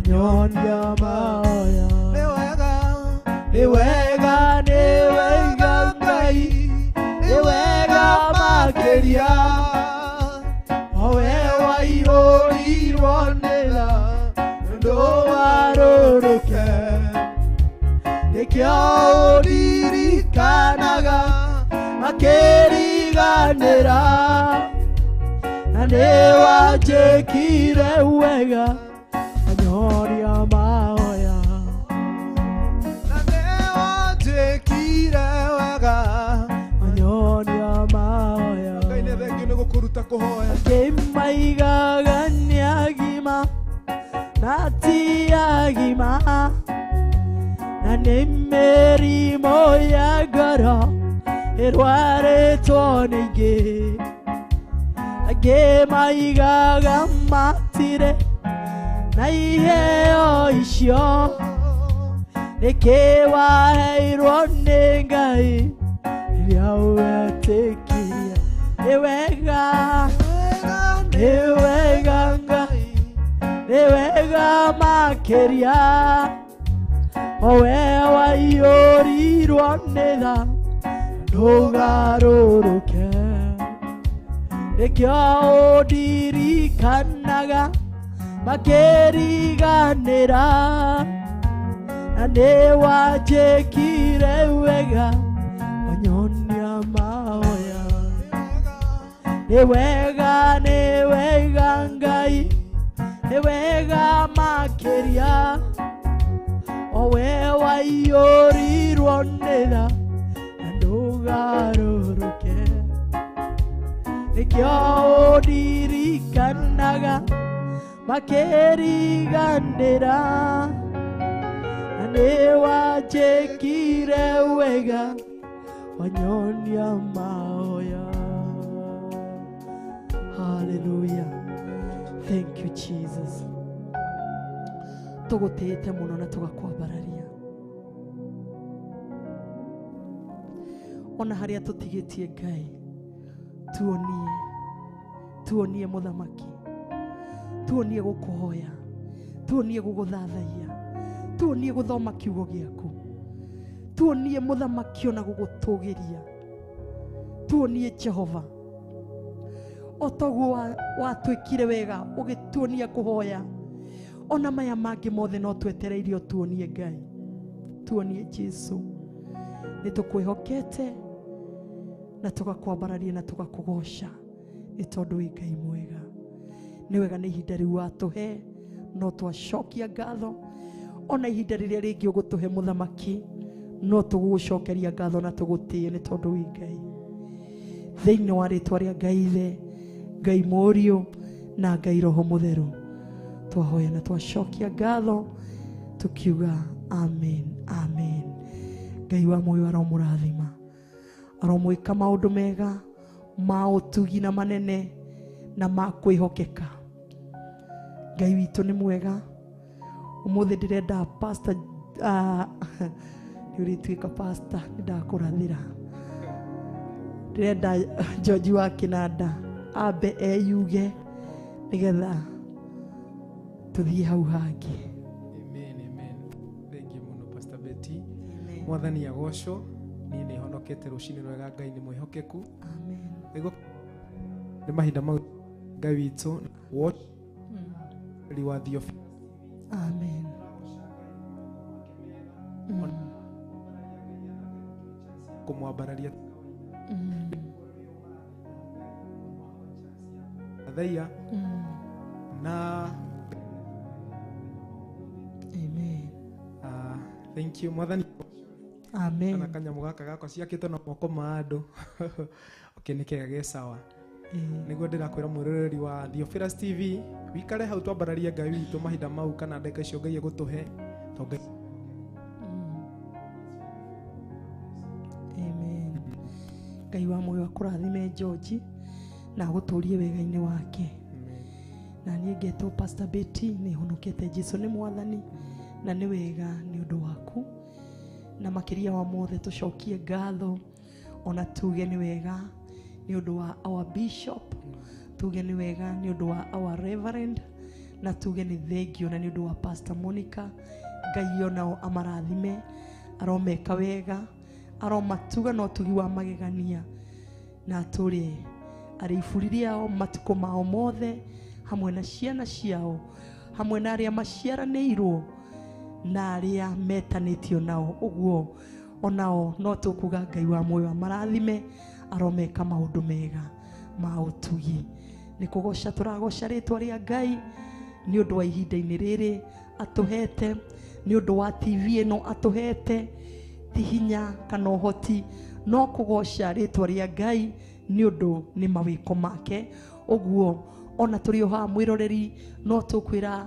Nyonia mahoya. Nĩ wega, Nĩ wega, nĩ wega Ngai, nĩ wega makĩria. Owe waihũrirwo nĩ tha, ndũgarũrũke. Nĩkĩo ũririkanaga makĩriganĩra. Na nĩ wanjĩkire wega, anyoria mahoya. Na nĩ wanjĩkire wega, anyoria mahoya. Ngai nĩ thengiũ nĩ gũkũruta kũhoya. Kĩmaigaga nĩ agima na ti agima, na nĩ mĩrimũ ya ngoro ĩrwarĩtwo nĩ ingĩ. Angĩ maigaga matirĩ na iheo icio, nĩkĩ waheirwo nĩ Ngai rĩrĩa wetĩkirie. Nĩ wega, nĩ wega Ngai, nĩ wega makĩria. Owe waiyũrirwo nĩ tha, ndũgarũrũke. Nĩkĩo ũndirikanaga makĩriganĩra. Na nĩ wanjĩkire wega, wanyonia mahoya. Nĩ wega, nĩ wega Ngai, nĩ wega makĩria. Owe waiyũrirwo nĩ tha, na ndũgarũrũke. Nĩkĩo ũndirikanaga makĩriganĩra. Na nĩ wanjĩkire wega, wanyonia mahoya. Hallelujah. Thank you Jesus. Tũgũtĩĩte mũno na tũgakwambararia. Ona harĩa tũtigĩtie Ngai, tuonie, tuonie mũthamaki, tuonie gũkũhoya, tuonie gũgũthathaiya, tuonie gũthoma kiugo gĩaku, tuonie mũthamaki ona gũgũtũgĩria, tuonie Jehova. O toguo watwĩkire wega ũgĩtuonia kũhoya, ona maya mangĩ mothe no twetereirio tuonie Ngai, tuonie Jesu. Nĩ tũkwĩhokete na tũgakwambararia na tũgakũgoca nĩ tondũ wĩ Ngai mwega. Nĩ wega nĩ ihinda rĩu watũhe, no twacokia ngatho. Ona ihinda rĩrĩa rĩngĩ ũgũtũhe mũthamaki, no tũgũgũcokeria ngatho na tũgũtĩe nĩ tondũ wĩ Ngai. Thĩinĩ wa rĩtwa rĩa Ngai Ithe, Ngai Mũriũ na Ngai Roho Mũtheru, twahoya na twacokia ngatho tukiuga amen, amen. Ngai wa muoyo aromũrathima, aromwĩka maũndũ mega ma ũtugi na manene na ma kwĩhokeka. Ngai witũ nĩ mwega. Ũmũthĩ ndĩrenda pastor, nĩ ũrĩtuĩka pastor, nĩ ndakũrathĩra. Ndĩrenda George wa Kĩnanda ambe eyuge nĩgetha tũthiĩ hau hangĩ. Amen, amen. Thank you mũno Pastor Betty. Mwathani agocwo. Niĩ nĩ honokete rũcinĩ rwega. Ngai nĩ mwĩhokeku. Amen. Nĩguo nĩ mahinda mau Ngai witũ wa Theophilus. Amen. Kũmwambararia thaia na Amen. Thank you Mwathani. Amen. Kana kanyamũ gaka gakwa ciakĩtwo na moko ma andũ. Okay, nĩ kega ge sawa. Nĩguo ndĩrakwĩra mwĩroreri wa Theophilus TV, wikare hau twambararie Ngai witũ mahinda mau kana ndagĩka icio Ngai egũtũhe. Amen. Ngai wa muoyo akũrathime George na agũtũrie wega-inĩ wake. Na niĩ ngetwo Pastor Betty, nĩ honokete Jesu nĩ Mwathani na nĩ wega nĩ ũndũ waku. Na makĩria wa mothe tũcokie ngatho ona tuge nĩ wega nĩ ũndũ wa our bishop, tuge nĩ wega nĩ ũndũ wa our reverend, na tuge nĩ thengiũ na nĩ ũndũ wa Pastor Monica. Ngai onao amarathime, Aromeka wega, aromatuga na ũtugi wa magegania, na atũrĩ arĩ iburi rĩao matukũ mao mothe, hamwe na ciana ciao, hamwe na arĩa maciaranĩirwo na arĩa metanĩtio nao. Ũguo onao no tũkuga Ngai wa muoyo amarathime, aromeka maũndũ mega ma ũtugi. Nĩ kũgoca tũragoca rĩtwa rĩa Ngai nĩ ũndũ wa ihinda-inĩ rĩrĩ atũhete, nĩ ũndũ wa TV ĩno atũhete. Ti hinya kana ũhoti, no kũgoca rĩtwa rĩa Ngai nĩ ũndũ nĩ mawĩko make. Ũguo ona tũrĩ o haha mwĩroreri, no tũkwĩra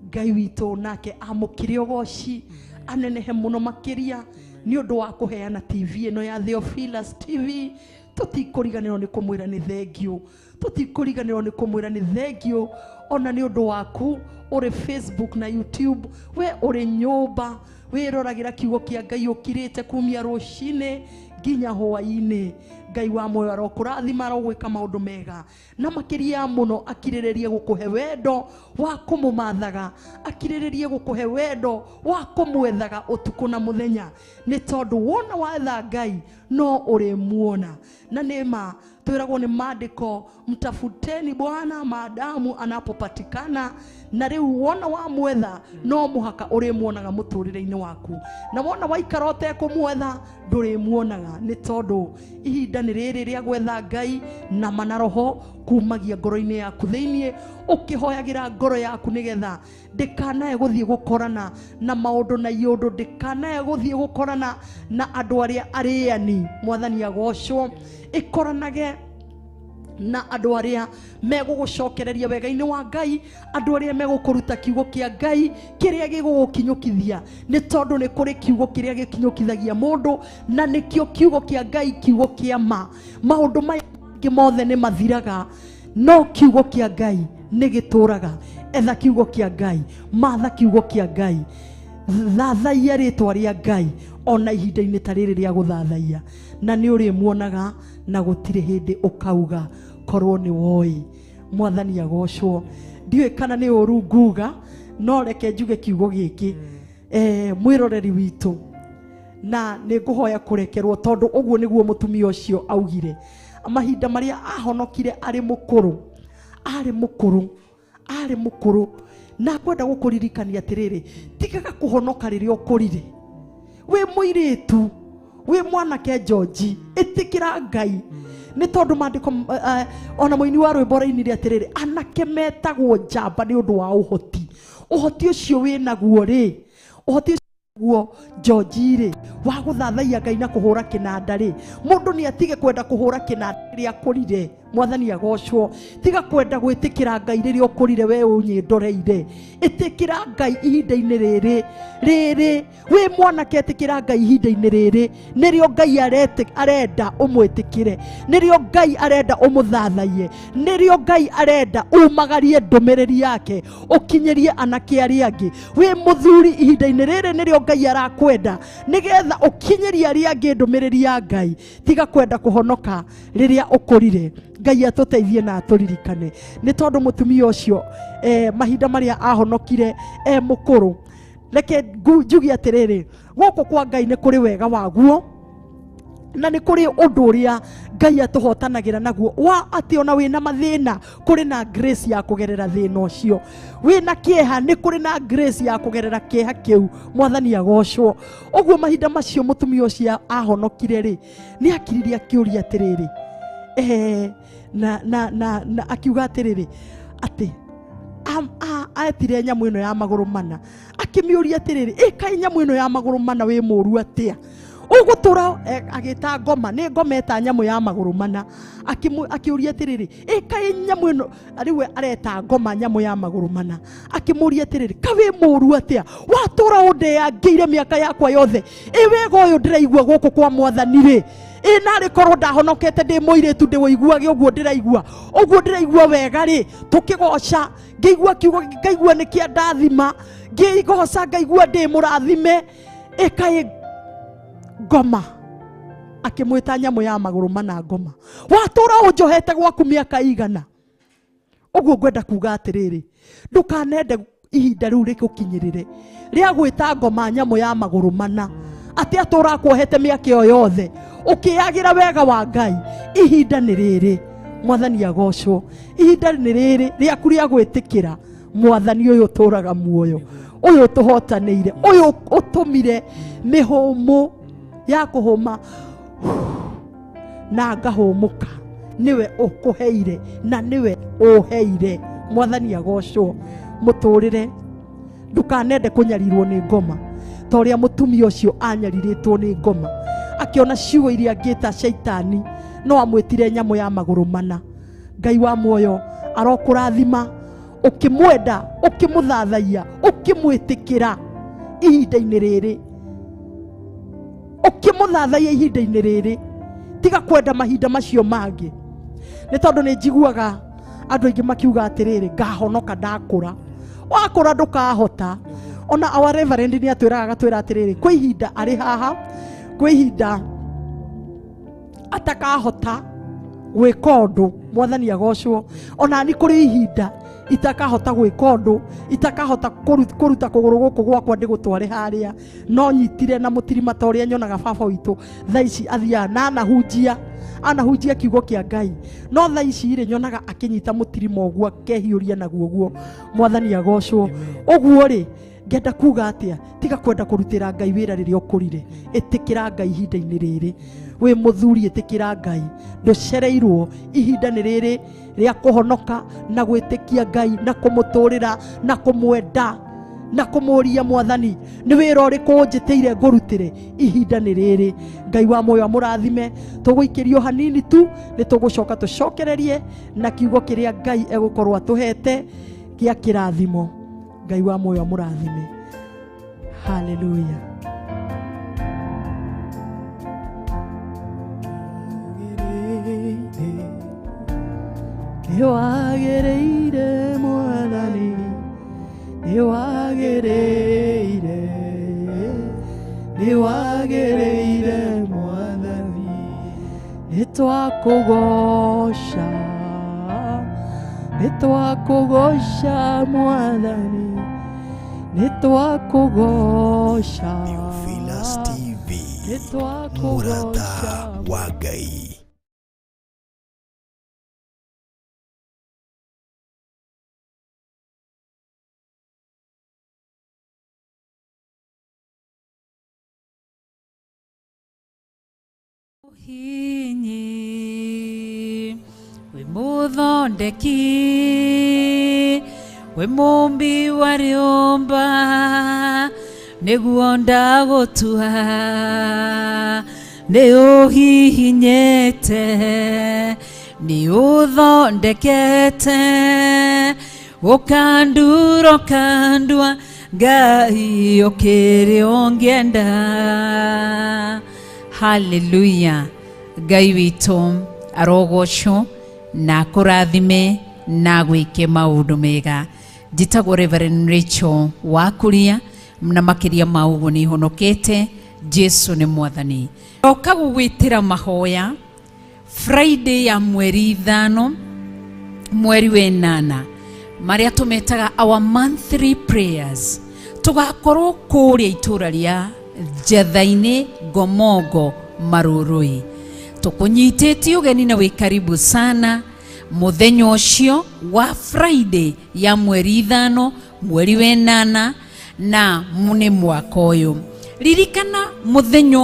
Ngai witũ nake amũkĩre ũgoci anenehe mũno makĩria nĩ ũndũ wa kũheana TV ĩno ya Theophilus TV. Tũtikũriganĩrwo nĩ kũmwĩra nĩ thengiũ, tũtikũriganĩrwo nĩ kũmwĩra nĩ thengiũ ona nĩ ũndũ waku ũrĩ Facebook na YouTube, we ũrĩ nyũmba wĩroragĩra kiugo kĩa Ngai ũkirĩte kumia rũcinĩ nginya hwaĩ-inĩ. Ngai wa muoyo arokũrathima, arogwĩka maũndũ mega, na makĩria mũno akirĩrĩrie gũkũhe wendo wa kũmũmathaga, akirĩrĩrie gũkũhe wendo wa kũmwethaga ũtukũ na mũthenya, nĩ tondũ wona watha Ngai no ũrĩmuona. Na nĩ ma twĩragwo nĩ maandĩko, mtafuteni Bwana maadamu anapopatikana. Na rĩu wona wamwetha no mũhaka ũrĩmuonaga mũtũrĩre-inĩ waku, na wona waikara ũtekũmwetha ndũrĩmuonaga, nĩ tondũ ihinda nĩ rĩrĩ rĩa gwetha Ngai na mana roho kumagia ngoro-inĩ yaku thĩiniĩ, ũkĩhoyagĩra ngoro yaku nĩgetha ndĩkanae gũthiĩ gũkorana na maũndũ na iũndũ, ndĩkanae gũthiĩ gũkorana na andũ arĩa arĩani. Mwathani agocwo. Ĩkoranage na andũ arĩa megũgũcokereria wega-inĩ wa Ngai, andũ arĩa megũkũruta kiugo kĩa Ngai kĩrĩa gĩgũgũkinyũkithia, nĩ tondũ nĩ kũrĩ kiugo kĩrĩa gĩkinyũkithagia mũndũ, na nĩkĩo kiugo kĩa Ngai, kiugo kĩa ma. Maũndũ maya mangĩ mothe nĩ mathiraga, no kiugo kĩa Ngai nĩ gĩtũraga. Etha kiugo kĩa Ngai, matha kiugo kĩa Ngai, thathaiya rĩtwa rĩa Ngai ona ihinda-inĩ ta rĩrĩ rĩa gũthathaiya, na nĩ ũrĩmuonaga na gũtirĩ hĩndĩ ũkauga korwo nĩ woĩ. Mwathani agocwo. Ndiũĩ kana nĩ ũru nguga, no reke njuge kiugo gĩkĩ mwĩroreri witũ, na nĩ ngũhoya kũrekerwo tondũ ũguo nĩguo mũtumia ũcio augire. Mahinda marĩa ahonokire arĩ mũkũrũ, arĩ mũkũrũ, arĩ mũkũrũ. Na kwenda gũkũririkania atĩrĩrĩ, tigaga kũhonoka rĩrĩa ũkũrire. Wĩ mũirĩtu, wĩ mwanake George, ĩtĩkĩra Ngai, nĩ tondũ maandĩko ona mũini wa rwĩmbo rainire atĩrĩrĩ, anake metagwo njamba nĩ ũndũ wa ũhoti. Ũhoti ũcio wĩnaguo rĩ, ũhoti guo George rĩ, wa gũthathaiya Ngai na kũhũra kĩnanda rĩ, mũndũ nĩ atige kwenda kũhũra kĩnanda rĩrĩa akũrire. Mwathani agocwo. Tiga kwenda gwĩtĩkĩra Ngai rĩrĩa ũkũrire we ũnyĩndoreire. Ĩtĩkĩra Ngai ihinda-inĩ rĩrĩ rĩrĩ, wĩ mwanake, ĩtĩkĩra Ngai ihinda-inĩ rĩrĩ, nĩrĩo Ngai arenda ũmwĩtĩkĩre, nĩrĩo Ngai arenda ũmũthathaiye, nĩrĩo Ngai arenda umagarie ndũmĩrĩri yake ũkinyĩrie anake arĩa angĩ. Wĩ mũthuri, ihinda-inĩ rĩrĩ nĩrĩo Ngai arakwenda nĩgetha ũkinyĩrie arĩa angĩ ndũmĩrĩri ya Ngai. Tiga kwenda kũhonoka rĩrĩa ũkũrire. Ngai atũteithie na atũririkane, nĩ tondũ mũtumia ũcio mahinda marĩa ahonokire mũkũrũ. Reke njuge atĩrĩrĩ, gũkũ kwa Ngai nĩ kũrĩ wega waguo, na nĩ kũrĩ ũndũ ũrĩa Ngai atũhotanagĩra naguo wa atĩ ona wĩna mathĩna kũrĩ na grace ya kũgerera thĩna ũcio, wĩna kĩeha nĩ kũrĩ na grace ya kũgerera kĩeha kĩu. Mwathani agocwo. Ũguo mahinda macio mũtumia ũcio ahonokire rĩ, nĩ akiririe akĩũria atĩrĩrĩ, na akiuga atĩrĩrĩ, atĩ aetire nyamũ ĩno ya magũrũ mana, akĩmĩũria atĩrĩrĩ, ĩkai nyamũ ĩno ya magũrũ mana wĩ mũũru atĩa? Ũgũtũra agĩta ngoma, nĩ ngoma eta nyamũ ya magũrũ mana. Akĩũria atĩrĩrĩ, ĩkai nyamũ ĩno, rĩu areta ngoma nyamũ ya magũrũ mana. Akĩmũria atĩrĩrĩ, ka wĩ mũũru atĩa? Watũra ũndeangĩire mĩaka yakwa yothe. Ĩ wega ũyũ ndĩraigua gũkũ kwa Mwathani rĩ, ĩ narĩ korwo ndahonokete ndĩ mũirĩtu ndĩwũiguage ũguo ndĩraigua, ũguo ndĩraigua wega rĩ, tũkĩgoca ngĩigua kiugo ngaigua nĩ kĩa ndathima, ngĩgoca ngaigua ndĩ mũrathime. Ĩkaĩ ngoma, akĩmwĩta nyamũ ya magũrũ mana ngoma, watũra ũnjohete gwaku mĩaka igana. Ũguo ngwenda kuga atĩrĩrĩ, ndũkanende ihinda rĩu rĩgũkinyĩrĩre rĩa gwĩta ngoma nyamũ ya magũrũ mana, Atĩ atũra kuohete mĩaka ĩyo yothe ũkĩagĩra wega wa Ngai. Ihinda nĩ rĩrĩ, mwathani agocwo. Ihinda nĩ rĩrĩ rĩaku rĩa gwĩtĩkĩra mwathani ũyũ ũtũraga muoyo, ũyũ ũtũhotanĩire, ũyũ ũtũmire mĩhũmũ ya kũhũma na ngahũmũka, nĩwe ũkũheire na nĩwe ũheire. Mwathani agocwo. Mũtũrĩre ndukanende kũnyarirwo nĩ ngoma ta ũrĩa mũtumia ũcio anyarirĩtwo nĩ ngoma, akĩona ciugo iria angĩta shaitani no amwĩtire nyamũ ya magũrũ mana. Ngai wa muoyo arokũrathima ũkĩmwenda, ũkĩmũthathaiya, ũkĩmwĩtĩkĩra ihinda-inĩ rĩrĩ, ũkĩmũthathaiya ihinda-inĩ rĩrĩ. Tiga kwenda mahinda macio mangĩ, nĩ tondũ nĩ njiguaga andũ aingĩ makiuga atĩrĩrĩ, ngahonoka ndakũra. Wakũra ndũkahota. Ona our reverend nĩ atwĩraga agatwĩra atĩrĩrĩ, kwĩ ihinda arĩ haha, kwĩ ihinda atakahota gwĩka ũndũ. Mwathani agocwo. Ona ni kũrĩ ihinda itakahota gwĩka ũndũ, itakahota kũruta kũgũrũ gũkũ gwakwa ndĩgũtware harĩa, no nyitire na mũtirima ta ũrĩa nyonaga baba witũ thaa ici athiaga na anahunjia kiugo kĩa Ngai, no thaa ici rĩ nyonaga akĩnyita mũtirima ũguo akehiũria naguo ũguo. Mwathani agocwo. Ũguo rĩ, ngenda kuga atĩa, tiga kwenda kũrutĩra Ngai wĩra rĩrĩa ũkũrire. Ĩtĩkĩra Ngai ihinda-inĩ rĩrĩ. Wĩ mũthuri, ĩtĩkĩra Ngai, ndũcereirwo. Ihinda nĩ rĩrĩ rĩa kũhonoka na gwĩtĩkia Ngai na kũmũtũrĩra na kũmwenda na kũmũria mwathani nĩ wĩra ũrĩkũ ũnjĩtĩire ngũrutĩre. Ihinda nĩ rĩrĩ. Ngai wa muoyo amũrathime. Tũgũikĩrio hanini tu, nĩ tũgũcoka tũcokererie na kiugo kĩrĩa Ngai egũkorwo atũhete gĩa kĩrathimo. Ngai wa muoyo amũrathime. Haleluya. Nĩwagĩrĩire mwathani, nĩwagĩrĩire, nĩwagĩrĩire mwathani, nĩtwakũgoca, nĩtwakũgoca mwathani, nĩtwakũgoca. Theophilus TV, Nĩtwakũgoca. mũrata wa Ngai. Hinyi wĩ mũthondeki, wĩ mũmbi wa rĩũmba, nĩguo ndagũtua, nĩ ũhihinyĩte, nĩ ũthondekete, ũkandura ũkandua, Ngai ũkĩrĩ ũngĩenda. Haleluya. Ngai witũ arogocwo na akũrathime na agwĩke maũndũ mega. Njĩtagwo Reverend Rachel Wakuria, na makĩria ma ũguo nĩ honokete. Jesu nĩ mwathani. Oka gũgwĩtĩra mahoya Friday ya mweri 5 mweri wa 8, marĩa tũmetaga our monthly prayers. Tũgakorwo kũrĩa itũra rĩa Njatha-inĩ, Ngomongo, Marũrũi. Tũkũnyitĩtie ũgeni na wĩ karibu sana mũthenya ũcio wa Friday ya mweri 5 mweri wa 8 na nĩ mwaka ũyũ. Ririkana mũthenya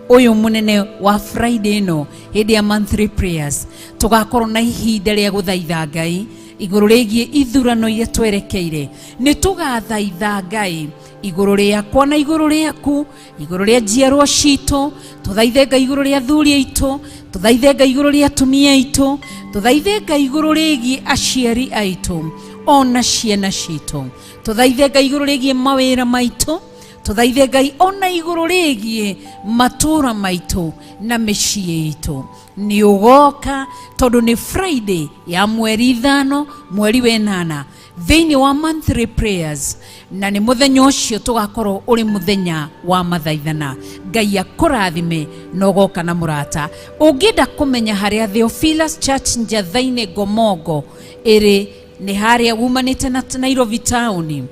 ũyũ mũnene wa Friday ĩno hĩndĩ ya monthly prayers, tũgakorwo na ihinda rĩa gũthaitha Ngai igũrũ rĩgiĩ ithurano iria twerekeire. Nĩ tũgathaitha Ngai igũrũ rĩakwa na igũrũ rĩaku, igũrũ rĩa njiarwa citũ, tũthaithe Ngai igũrũ rĩa athuri aitũ, tũthaithe Ngai igũrũ rĩa atumia aitũ, tũthaithe Ngai igũrũ rĩgiĩ aciari aitũ ona ciana citũ, tũthaithe Ngai igũrũ rĩgiĩ mawĩra maitũ, tũthaithe Ngai ona igũrũ rĩgiĩ matũũra maitũ na mĩciĩ itũ. Nĩ ũgoka tondũ nĩ Friday ya mweri 5 mweri wa 8 thĩinĩ wa monthly prayers, na nĩ mũthenya ũcio tũgakorwo ũrĩ mũthenya wa mathaithana. Ngai akũrathime na ũgoka na mũrata. Ũngĩenda kũmenya harĩa Theophilus Church Njatha-inĩ Ngomongo ĩrĩ, nĩ harĩa wumanĩte na Nairobi town.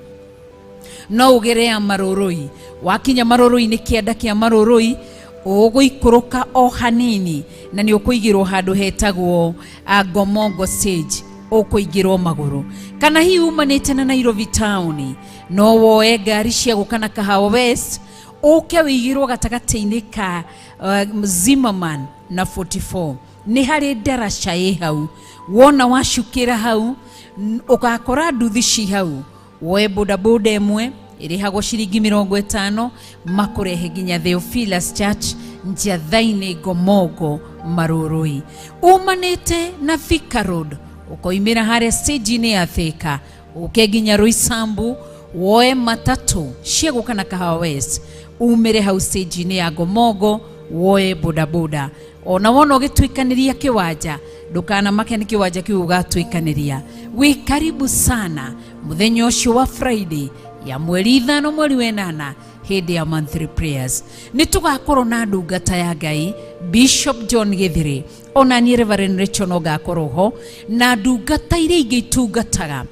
No ũgere ya Marũrũi. Wakinya Marũrũi nĩ kĩanda kĩa Marũrũi, ũgũikũrũka o hanini na nĩ ũkũigĩrwo handũ hetagwo Ngomongo stage, ũkũingĩrwo magũrũ. Kana hihi umanĩte na Nairobi town, no woe ngari cia gũka na Kahawa West, ũke wĩigĩrwo gatagatĩ-inĩ ka Zimmerman na 44. Nĩ harĩ ndaraca ĩ hau, wona wacukĩra hau ũgakora nduthi ci hau, woe bodaboda ĩmwe ĩrĩhagwo ciringi 50 makũrehe nginya Theophilus Church Njathainĩ Ngomongo Marũrũi. Umanĩte na Thika Road ũkoimĩra harĩa stage-inĩ ya Thika, ũke nginya Roysambu, woe matatũ cia gũka na Kahawa West, umĩre hau stage-inĩ ya Ngomongo, woe bodaboda. Ona wona ũgĩtuĩkanĩria kĩwanja, ndũkanamake nĩ kĩwanja kĩu ũgatuĩkanĩria. Wĩ karibu sana mũthenya ũcio wa Friday ya mweri 5 mweri wa 8 hĩndĩ ya monthly prayers. Nĩ tũgakorwo na ndungata ya Ngai Bishop John Githiri, ona niĩ Reverend Rachel no ngakorwo ho, na ndungata iria ingĩ itungataga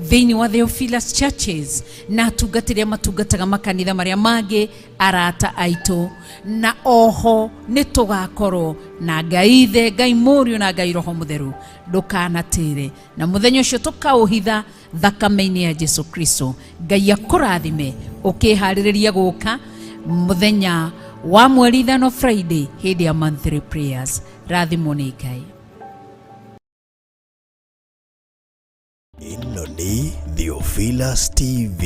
thĩinĩ wa Theophilus Churches, na atungatĩri arĩa matungataga makanitha marĩa mangĩ, arata aitũ. Na oho nĩ tũgakorwo na Ngai Ithe, Ngai Mũriũ na Ngai Roho Mũtheru. Ndũkanatĩre, na mũthenya ũcio tũkaũhitha thakame-inĩ ya Jesu Kristo. Ngai akũrathime ũkĩharĩrĩria gũka mũthenya wa mweri 5 Friday hĩndĩ ya monthly prayers. Rathimwo nĩ Ngai. Ĩno nĩ Theophilus TV.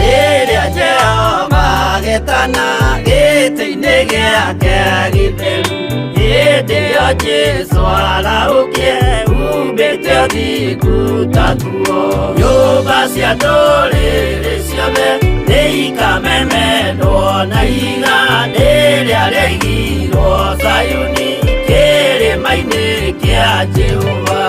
Rĩrĩa Jehova agetana gĩtĩ-inĩ gĩake gĩtheru, hĩndĩ ĩyo Jesũ arahũkie umbĩte ũthingu ta nguo. Nyũmba cia ndũrĩrĩ ciothe nĩikamemendwo na ihiga rĩrĩa rĩaigirwo Zayuni kĩrĩma-inĩ kĩa Jehova.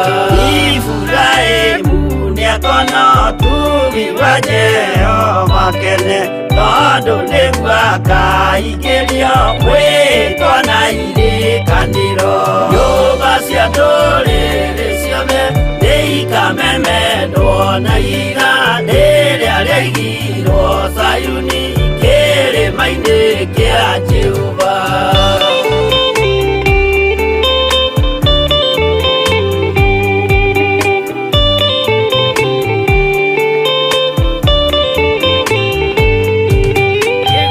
Iburahĩmu nĩakona ũtugi wa Jehova kene, tondũ nĩguo akaingĩrio mwĩtwa na irĩkanĩro. Nyũmba cia ndũrĩrĩ ciothe nĩikamemendwo na ihiga rĩrĩa rĩaigirwo Zayuni kĩrĩma-inĩ kĩa Jehova.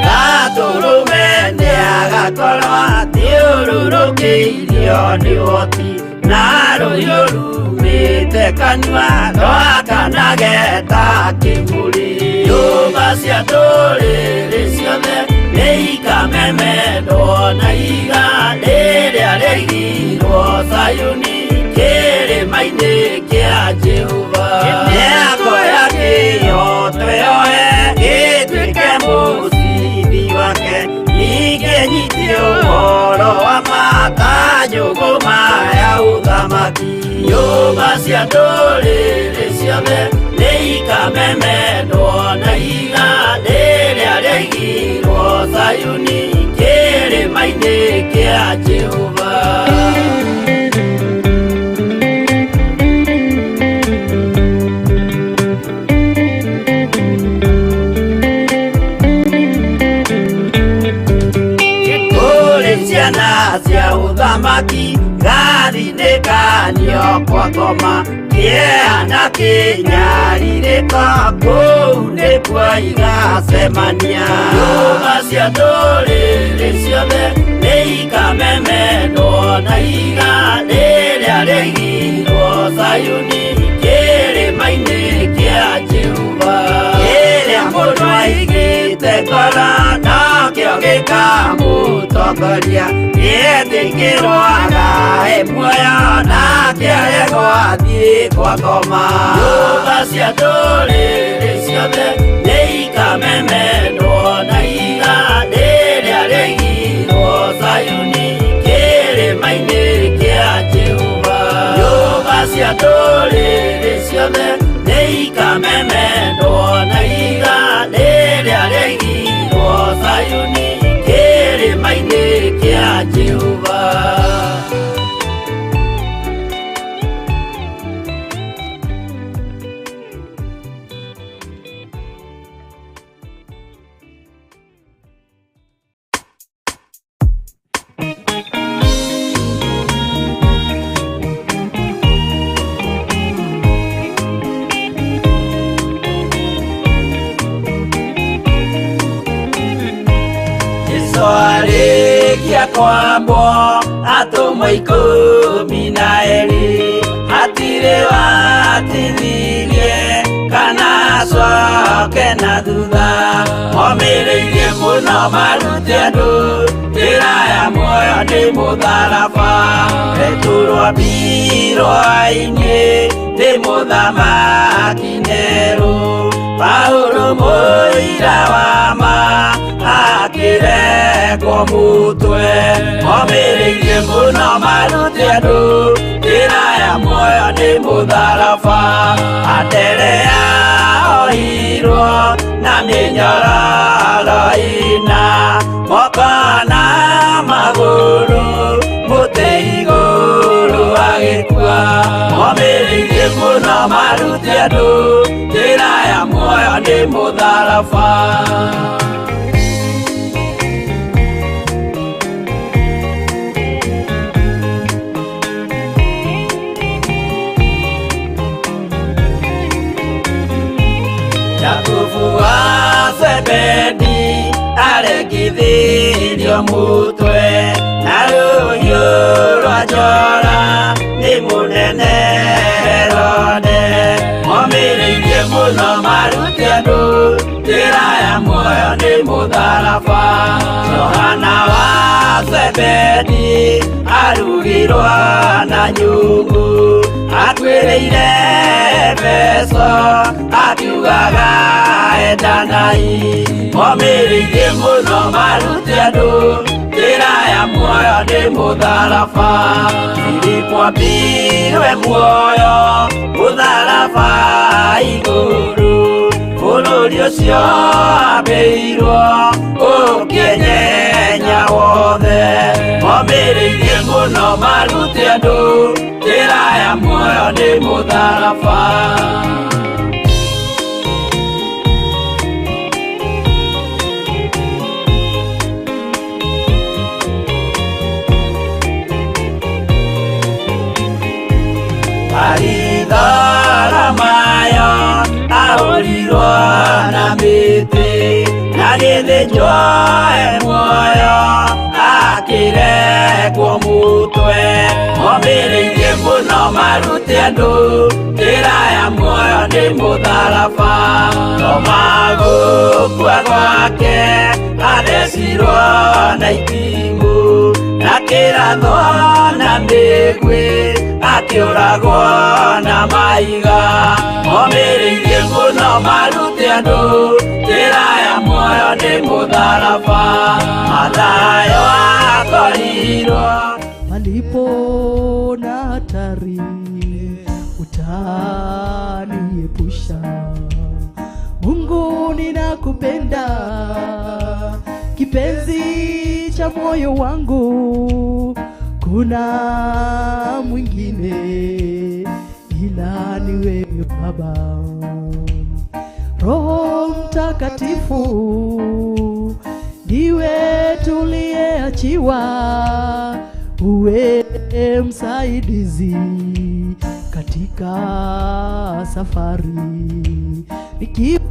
Gatũrũme nĩagakorwo athiũrũrũkĩirio nĩ ũhoti, na rũhiũ rumĩte kanua rwakanage ta kĩmũrĩ. Nyũmba cia ndũrĩrĩ ciothe nĩikamemendwo na ihiga rĩrĩa rĩaigirwo Zayuni kĩrĩma-inĩ kĩa Jehova. Nĩakoya kĩhooto yoe gĩtuĩke mũcibi wake, ningĩ nyite ũhoro wa matanjũgũma ya ũthamaki. Nyũmba cia ndũrĩrĩ ciothe nĩikamemendwo na ihiga rĩrĩa rĩaigirwo Zayuni kĩrĩma-inĩ kĩa Jehova. Kũrĩ ciana cia ũthamaki gathinĩkanio kwa ngoma, kĩeha na kĩnyarirĩko kũu nĩkuo igacemania. Nyũmba cia ndũrĩrĩ ciothe nĩikamemendwo na ihiga rĩrĩa rĩaigirwo Zayuni kĩrĩma-inĩ kĩa Jehova. Kĩrĩa mũndũ aigĩte ngoro nokĩo gĩkamũtongoria, nĩetĩkĩrwo agae muoyo nake aregwo athiĩ kwa ngoma. Nyũmba cia ndũrĩrĩ ciothe nĩikamemendwo na ihiga rĩrĩa rĩaigirwo Zayuni kĩrĩma-inĩ kĩa Jehova. Nyũmba cia ndũrĩrĩ ciothe nĩikamemendwo na ihiga rĩrĩa rĩaigirwo Zayuni kĩrĩma-inĩ Kwambwo atũmwo 12 hatirĩ watithirie kana acoke na thutha. Momĩrĩirie mũno marute andũ njĩra ya muoyo nĩ mũtharaba. Petero ambirwo ainĩ nĩ mũthamaki Nero. Paulo mũira wa ma akĩrekwo mũtwe. Momĩrĩirie mũno marute andũ njĩra ya muoyo nĩ mũtharaba. Anderea oirwo na mĩnyororo ĩna moko na magũrũ mũtĩ igũrũ agĩkua. Momĩrĩirie mũno marute andũ njĩra ya muoyo nĩ mũtharaba. Jakubu wa Zebedi aregithirio mutwe na rũhiũ rwa njora nĩ mũnene Herode. Momĩrĩirie mũno marute andũ njĩra ya muoyo nĩ mũtharaba. Johana wa Zebedi arugirwo na nyungu akuĩrĩire Efeso akiugaga endanai. Momĩrĩirie mũno marute andũ njĩra ya muoyo nĩ mũtharaba. Filipo ambirwe muoyo mũtharaba igũrũ. Bũrũri ũcio ambĩirwo ũkĩenyenya wothe. Momĩrĩirie mũno marute andũ njĩra ya muoyo nĩ mũtharaba. Baritholomayo ahũrirwo na mĩtĩ na gĩthĩnjwo e muoyo akĩrekwo mũtwe. Momĩrĩirie mũno marute andũ njĩra ya muoyo nĩ mũtharaba. Toma gũkua gwake athecirwo na itimũ na kĩrathwo na mĩguĩ akĩũragwo na mahiga. Momĩrĩirie mũno marute andũ njĩra ya muoyo nĩ mũtharaba. Mathayo akorirwo palipo na hatari utaniepusha. Mungu ninakupenda, kipenzi cha moyo wangu, kuna mwingine ila ni wewe Baba. Roho Mtakatifu ndiwe tuliyeachiwa, uwe msaidizi katika safari. Nikiwa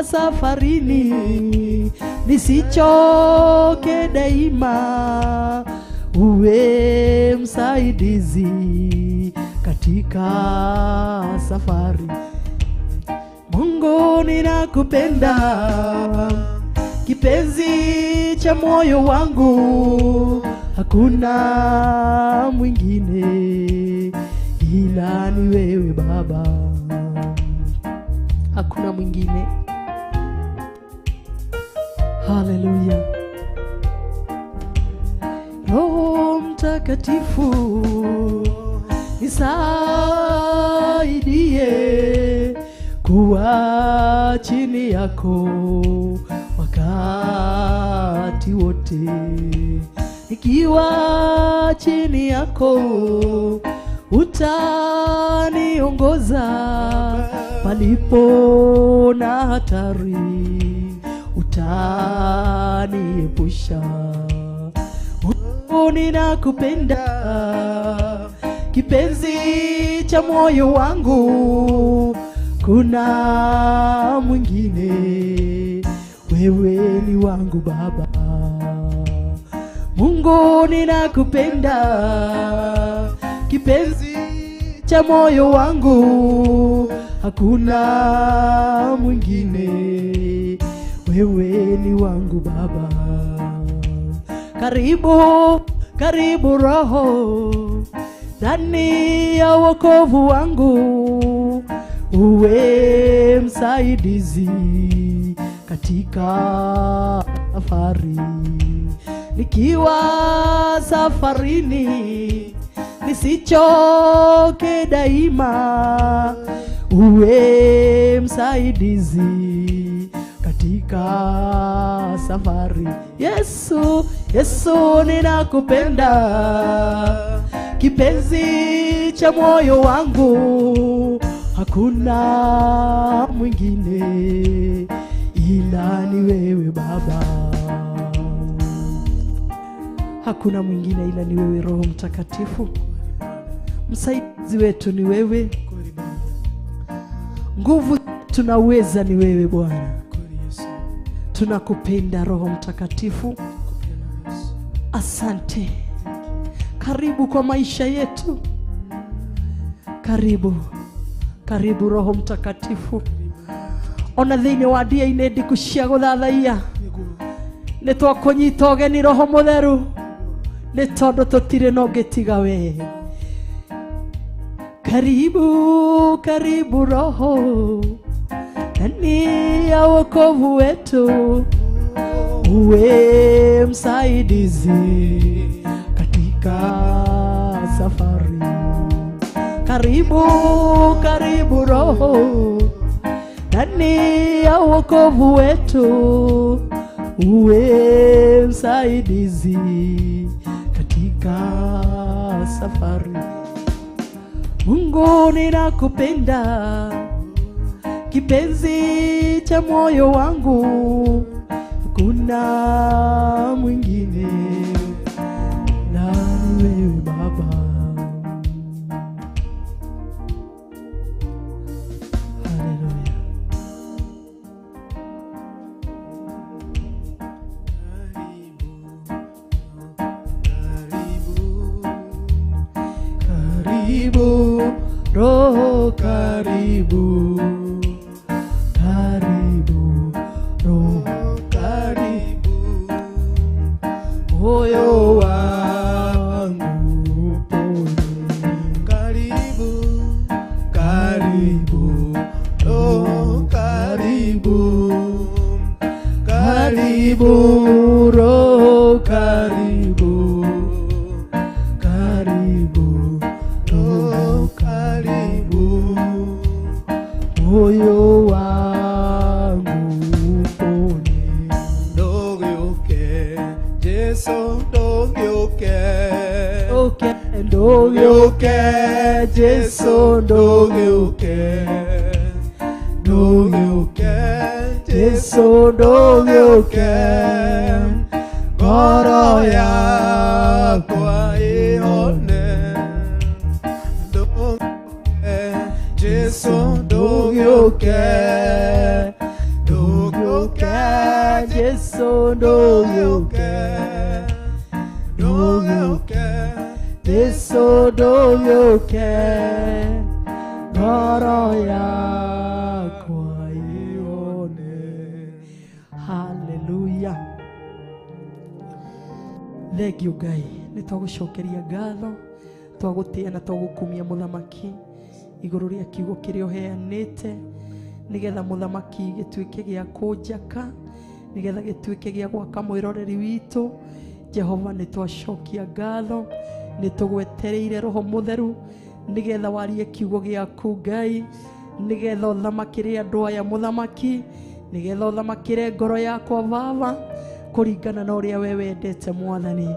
safarini nisichoke daima, uwe msaidizi katika safari. Mungu ninakupenda, kipenzi cha moyo wangu, hakuna mwingine ila ni wewe Baba, hakuna mwingine. Haleluya. Roho Mtakatifu nisaidie kuwa chini yako wakati wote. Nikiwa chini yako utaniongoza, palipo na hatari utaniepusha. Mungu ninakupenda, kipenzi cha moyo wangu, kuna mwingine, wewe ni wangu Baba. Mungu ninakupenda, kipenzi cha moyo wangu, hakuna mwingine, wewe ni wangu Baba. Karibu, karibu Roho ndani ya wokovu wangu, uwe msaidizi katika safari. Nikiwa safarini nisichoke daima, uwe msaidizi katika safari. Yesu, Yesu ninakupenda, kipenzi cha moyo wangu, hakuna mwingine ila ni wewe Baba. Hakuna mwingine ila ni wewe Roho Mtakatifu. Msaidizi wetu ni wewe, nguvu tunaweza ni wewe Bwana. Tunakupenda Roho Mtakatifu, asante. Karibu kwa maisha yetu, karibu, karibu Roho Mtakatifu. Ona thĩinĩ wa ndia-inĩ ndiku cia gũthathaiya, nĩ twakũnyita ũgeni Roho Mũtheru, nĩ tondũ tũtirĩ na ũngĩ tiga we. Karibu, karibu Roho ndani ya wokovu wetu, uwe msaidizi katika safari. Karibu, karibu Roho ndani ya wokovu wetu, uwe msaidizi katika safari. Mungu ninakupenda, kipenzi cha moyo wangu, hakuna mwingine na wewe Baba. Haleluya. Karibu Roho, karibu, karibu Roho, karibu moyo wangu pone. Karibu, karibu Roho, karibu, karibu Roho, karibu, karibu Roho, karibu moyo wangu pone. Ndũgĩũke Jesu, ndũgĩũke, Ndũgĩũke, ndũgĩũke Jesu, ndũgĩũke, ndũgĩũke Jesu, ndũgĩũke, ngoro yakwa ĩhone. Ndũgĩũke Jesu, ndũgĩũke, ndũgĩũke Jesu, ndũgĩũke, ndũgĩũke Jesu, ndũgĩũke, ngoro yakwa ĩhone. Haleluya. Thengiũ Ngai, nĩ twagũcokeria ngatho, twagũtĩa na twagũkumia Mũthamaki igũrũ rĩa kiugo kĩrĩa ũheanĩte, nĩgetha Mũthamaki gĩtuĩke gĩa kũnjaka, nĩgetha gĩtuĩke gĩa gwaka mwĩroreri witũ. Jehova, nĩ twacokia ngatho, nĩ tũgwetereire Roho Mũtheru nĩgetha warie kiugo gĩaku Ngai, nĩgetha ũthamakĩre andũ aya Mũthamaki, nĩgetha ũthamakĩre ngoro yakwa Baba, kũringana na ũrĩa we wendete Mwathani.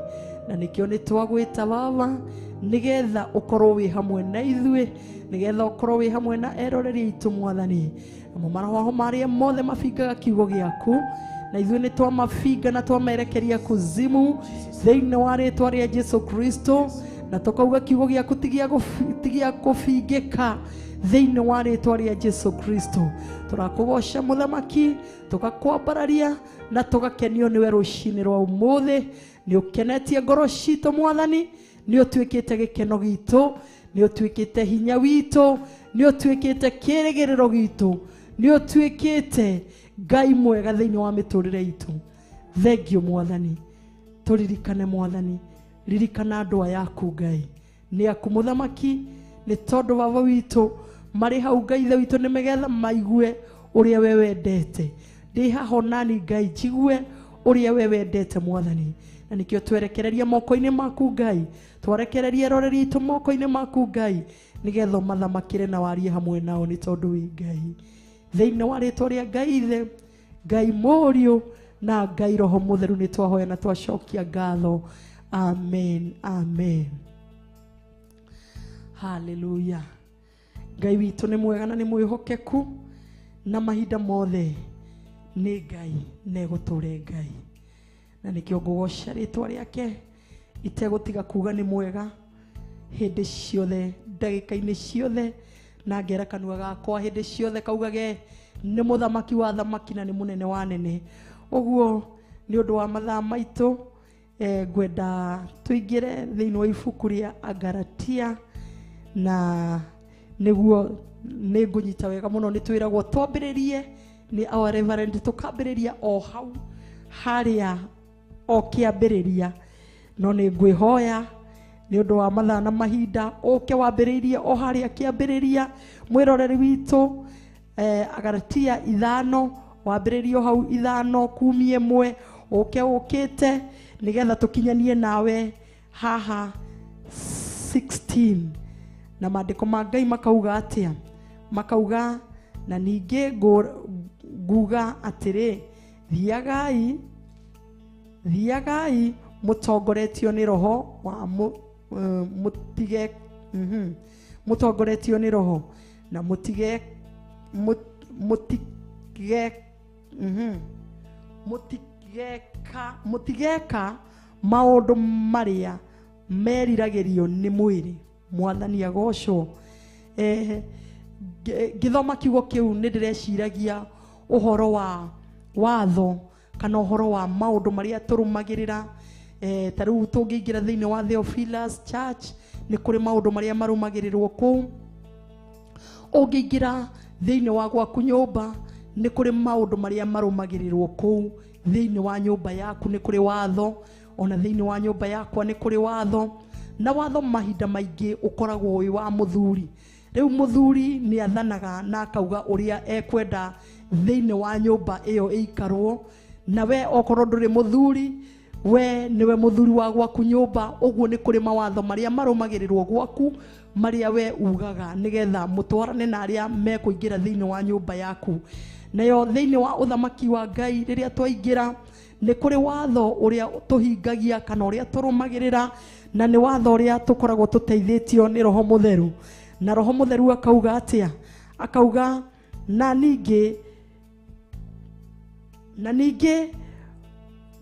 Na nĩkĩo nĩ twagwĩta Baba, nĩgetha ũkorwo wĩ hamwe na ithuĩ, nĩgetha ũkorwo wĩ hamwe na eroreri aitũ Mwathani. Namo maroho marĩa mothe mabingaga kiugo gĩaku, na ithuĩ nĩ twamabinga na twamerekeria kuzimu thĩinĩ wa rĩtwa rĩa Jesu Kristo, na tũkauga kiugo gĩaku ti gĩa kũbingĩka Thĩinĩ wa rĩtwa rĩa Jesu Kristo tũrakũgoca mũthamaki, tũgakwambararia na tũgakenio nĩwe rũcinĩ rwa ũmũthĩ. Nĩ ũkenetie ngoro citũ mwathani, nĩ ũtuĩkĩte gĩkeno gitũ, nĩ ũtuĩkĩte hinya witũ, nĩ ũtuĩkĩte kĩrĩgĩrĩro gitũ, nĩ ũtuĩkĩte Ngai mwega thĩinĩ wa mĩtũrĩre itũ. Thengio mwathani, tũririkane mwathani, ririkana andũ aya aku Ngai, nĩ aku mũthamaki, nĩ tondũ baba witũ marĩ hau Ngai ithe witũ nĩ megetha maigue ũrĩa we wendete. Ndĩ haha onani Ngai njigue ũrĩa we wendete mwathani, na nĩkĩo twerekereria moko-inĩ maku Ngai, twarekereria roreri itũ moko-inĩ maku Ngai, nĩgetha ũmathamakĩre na warie hamwe nao, nĩ tondũ wĩ Ngai. Thĩinĩ wa rĩtwa rĩa Ngai Ithe, Ngai Mũriũ na Ngai Roho Mũtheru nĩ twahoya na twacokia ngatho. Amen, amen. Haleluya. Ngai witũ nĩ mwega na nĩ mwĩhokeku, na mahinda mothe nĩ Ngai na egũtũre Ngai, na nĩkĩo ngũgoca rĩtwa rĩake itegũtiga kuga nĩ mwega hĩndĩ ciothe, ndagĩka-inĩ ciothe, na ngera kanua gakwa hĩndĩ ciothe kaugage nĩ mũthamaki wa thamaki na nĩ mũnene wa nene. Ũguo nĩ ũndũ wa mathaa maitũ, ngwenda tũingĩre thĩinĩ wa ibuku rĩa Agalatia, na nĩguo nĩ ngũnyita wega mũno. Nĩ twĩragwo twambĩrĩrie nĩ our reverend, tũkambĩrĩria o hau harĩa o kĩambĩrĩria, no nĩ ngwĩhoya nĩ ũndũ wa mathaa na mahinda ũke wambĩrĩirie o harĩa kĩambĩrĩria. Mwĩroreri witũ, Agalatia 5 wambĩrĩrie o hau 5:11, ũke ũkĩte nĩgetha tũkinyanie nawe haha 16. Na maandĩko ma Ngai makauga atĩa? Makauga, na ningĩ nguga atĩrĩ, thiagai mũtongoretio nĩ roho wa mũtige, mũtongoretio nĩ roho na mũtige, mũtige, mũtigeka maũndũ marĩa meriragĩrio nĩ mwĩrĩ. Mwathani agocwo. Ngĩthoma kiugo kĩu nĩ ndĩreciragia ũhoro wa watho kana ũhoro wa maũndũ marĩa tũrũmagĩrĩra. Ta rĩu tũngĩingĩra thĩinĩ wa Theophilus Church nĩ kũrĩ maũndũ marĩa marũmagĩrĩrwo kũu. Ũngĩingĩra thĩinĩ wa gwaku nyũmba nĩ kũrĩ maũndũ marĩa marũmagĩrĩrwo kũu. Thĩinĩ wa nyũmba yaku nĩ kũrĩ watho, ona thĩinĩ wa nyũmba yakwa nĩ kũrĩ watho, na watho mahinda maingĩ ũkoragwo wĩ wa mũthuri. Rĩu mũthuri nĩ athanaga na akauga ũrĩa ekwenda thĩinĩ wa nyũmba ĩyo ĩikarwo, na we okorwo ndũrĩ mũthuri, we nĩwe mũthuri wa gwaku nyũmba. Ũguo nĩ kũrĩ mawatho marĩa marũmagĩrĩrwo gwaku marĩa we ugaga nĩgetha mũtwarane na arĩa mekũingĩra thĩinĩ wa nyũmba yaku. Nayo thĩinĩ wa ũthamaki wa Ngai rĩrĩa twaingĩra nĩ kũrĩ watho ũrĩa tũhingagia kana ũrĩa tũrũmagĩrĩra, na nĩ watho ũrĩa tũkoragwo tũteithĩtio nĩ Roho Mũtheru. Na Roho Mũtheru akauga atĩa? Akauga, na ningĩ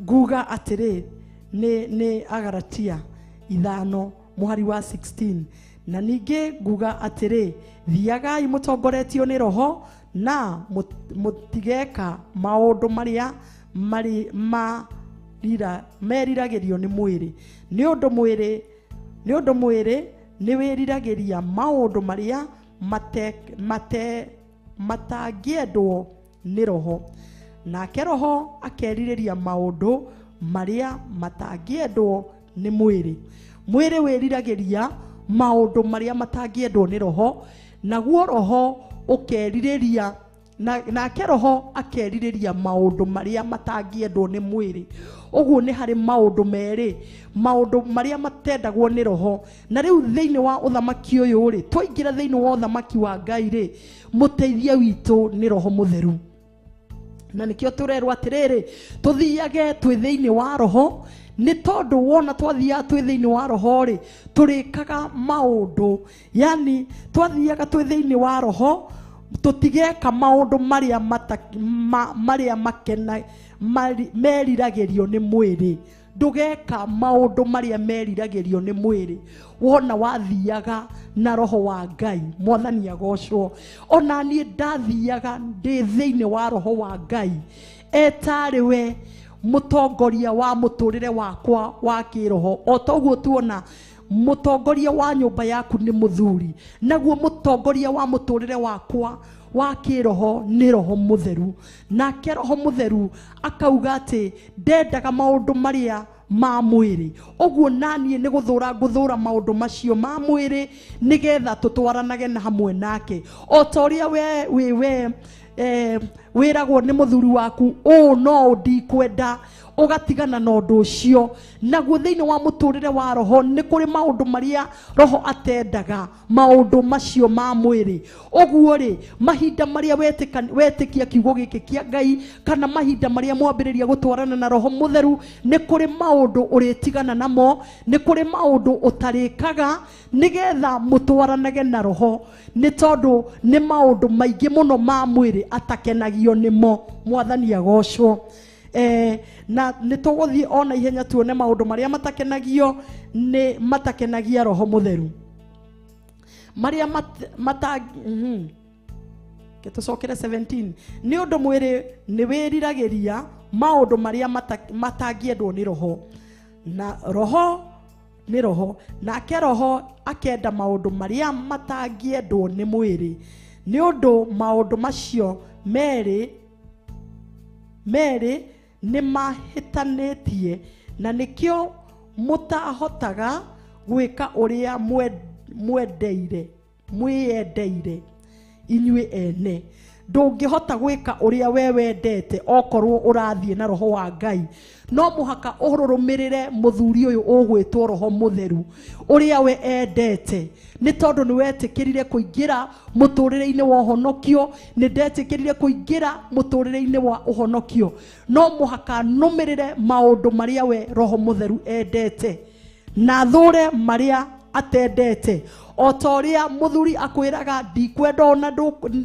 nguga atĩrĩ, nĩ Agalatia 5 mũhari wa 16, na ningĩ nguga atĩrĩ, thiagai mũtongoretio nĩ roho na mũtigeka maũndũ marĩa meriragĩrio nĩ mwĩrĩ, nĩ ũndũ mwĩrĩ nĩ wĩriragĩria maũndũ marĩa matangĩendwo nĩ roho, nake roho akerirĩria maũndũ marĩa matangĩendwo nĩ mwĩrĩ. Mwĩrĩ wĩriragĩria maũndũ marĩa matangĩendwo nĩ roho, naguo roho ũkerirĩria, nake roho akerirĩria maũndũ marĩa matangĩendwo nĩ mwĩrĩ. Ũguo nĩ harĩ maũndũ merĩ, maũndũ marĩa matendagwo nĩ roho. Na rĩu thĩinĩ wa ũthamaki ũyũ rĩ, twaingĩra thĩinĩ wa ũthamaki wa Ngai rĩ, mũteithia witũ nĩ Roho Mũtheru. Na nĩkĩo tũrerwo atĩrĩrĩ, tũthiage twĩ thĩinĩ wa roho, nĩ tondũ wona twathiaga twĩ thĩinĩ wa roho rĩ, tũrĩkaga maũndũ, yani twathiaga twĩ thĩinĩ wa roho tũtigeka maũndũ marĩa marĩa makena meriragĩrio nĩ mwĩrĩ, Ndũgeka maũndũ marĩa meriragĩrio nĩ mwĩrĩ wona wathiaga na roho wa Ngai. Mwathani agocwo. Ona niĩ ndathiaga ndĩ thĩinĩ wa roho wa Ngai etarĩ we mũtongoria wa mũtũrĩre wakwa wa kĩroho. O toguo tuona mũtongoria wa nyũmba yaku nĩ mũthuri, naguo mũtongoria wa mũtũrĩre wakwa wa kĩroho nĩ roho mũtheru. Nake roho mũtheru akauga atĩ ndendaga maũndũ marĩa ma mwĩrĩ, ũguo naniĩ nĩ gũthũra ngũthũra maũndũ macio ma mwĩrĩ nĩgetha tũtwaranage na hamwe nake. O ta ũrĩa we wĩ we wĩragwo nĩ mũthuri waku ũũ no ndikwenda, ũgatigana na ũndũ ũcio. Naguo thĩinĩ wa mũtũrĩre wa roho nĩ kũrĩ maũndũ marĩa roho atendaga, maũndũ macio ma mwĩrĩ. Ũguo rĩ, mahinda marĩa wetĩkia kiugo gĩkĩ kĩa Ngai kana mahinda marĩa mwambĩrĩria gũtwarana na roho mũtheru, nĩ kũrĩ maũndũ ũrĩtigana namo, nĩ kũrĩ maũndũ ũtarĩkaga nĩgetha mũtwaranage na roho, nĩ tondũ nĩ maũndũ maingĩ mũno ma mwĩrĩ atakenagio nĩmo. Mwathani agocwo. Na nĩ tũgũthiĩ ona ihenya tuone maũndũ marĩa matakenagio nĩ matakenagia roho mũtheru, marĩa tũcokere 17. Nĩ ũndũ mwĩrĩ nĩ wĩriragĩria maũndũ marĩa matangĩendwo nĩ roho, na roho nĩ roho, nake roho akenda maũndũ marĩa matangĩendwo nĩ mwĩrĩ. Nĩ ũndũ maũndũ macio merĩ nĩ mahĩtanĩtie, na nĩkĩo mũtahotaga gwĩka ũrĩa mwĩyendeire inyuĩ ene. Ndũngĩhota gwĩka ũrĩa we wendete okorwo ũrathiĩ na roho wa Ngai. No mũhaka ũrũrũmĩrĩre mũthuri ũyũ ũgwĩtwo roho mũtheru ũrĩa we endete, nĩ tondũ nĩ wetĩkĩrire kũingĩra mũtũrĩre-inĩ wa ũhonokio, nĩ ndetĩkĩrire kũingĩra mũtũrĩre-inĩ wa ũhonokio. No mũhaka nũmĩrĩre maũndũ marĩa we roho mũtheru endete na thũre marĩa atendete. O ta ũrĩa mũthuri akwĩraga ndikwenda ũũ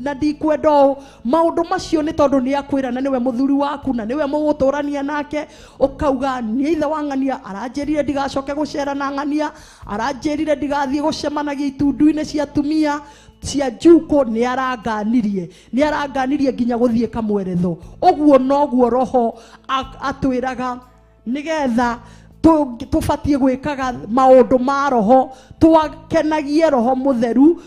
na ndikwenda ũũ, maũndũ macio nĩ tondũ nĩ akwĩra na nĩwe mũthuri waku na nĩwe mũgũtũrania nake, ũkauga nĩ ithe wa ng'ania aranjĩrire ndigacoke gũcera na ng'ania, aranjĩrire ndigathiĩ gũcemanagia itundu-inĩ cia atumia cia njuko, nĩ aranganirie nginya gũthiĩ kamweretho. Ũguo noguo roho atwĩraga nĩgetha tũbatiĩ gwĩkaga maũndũ ma roho, twakenagie roho mũtheru,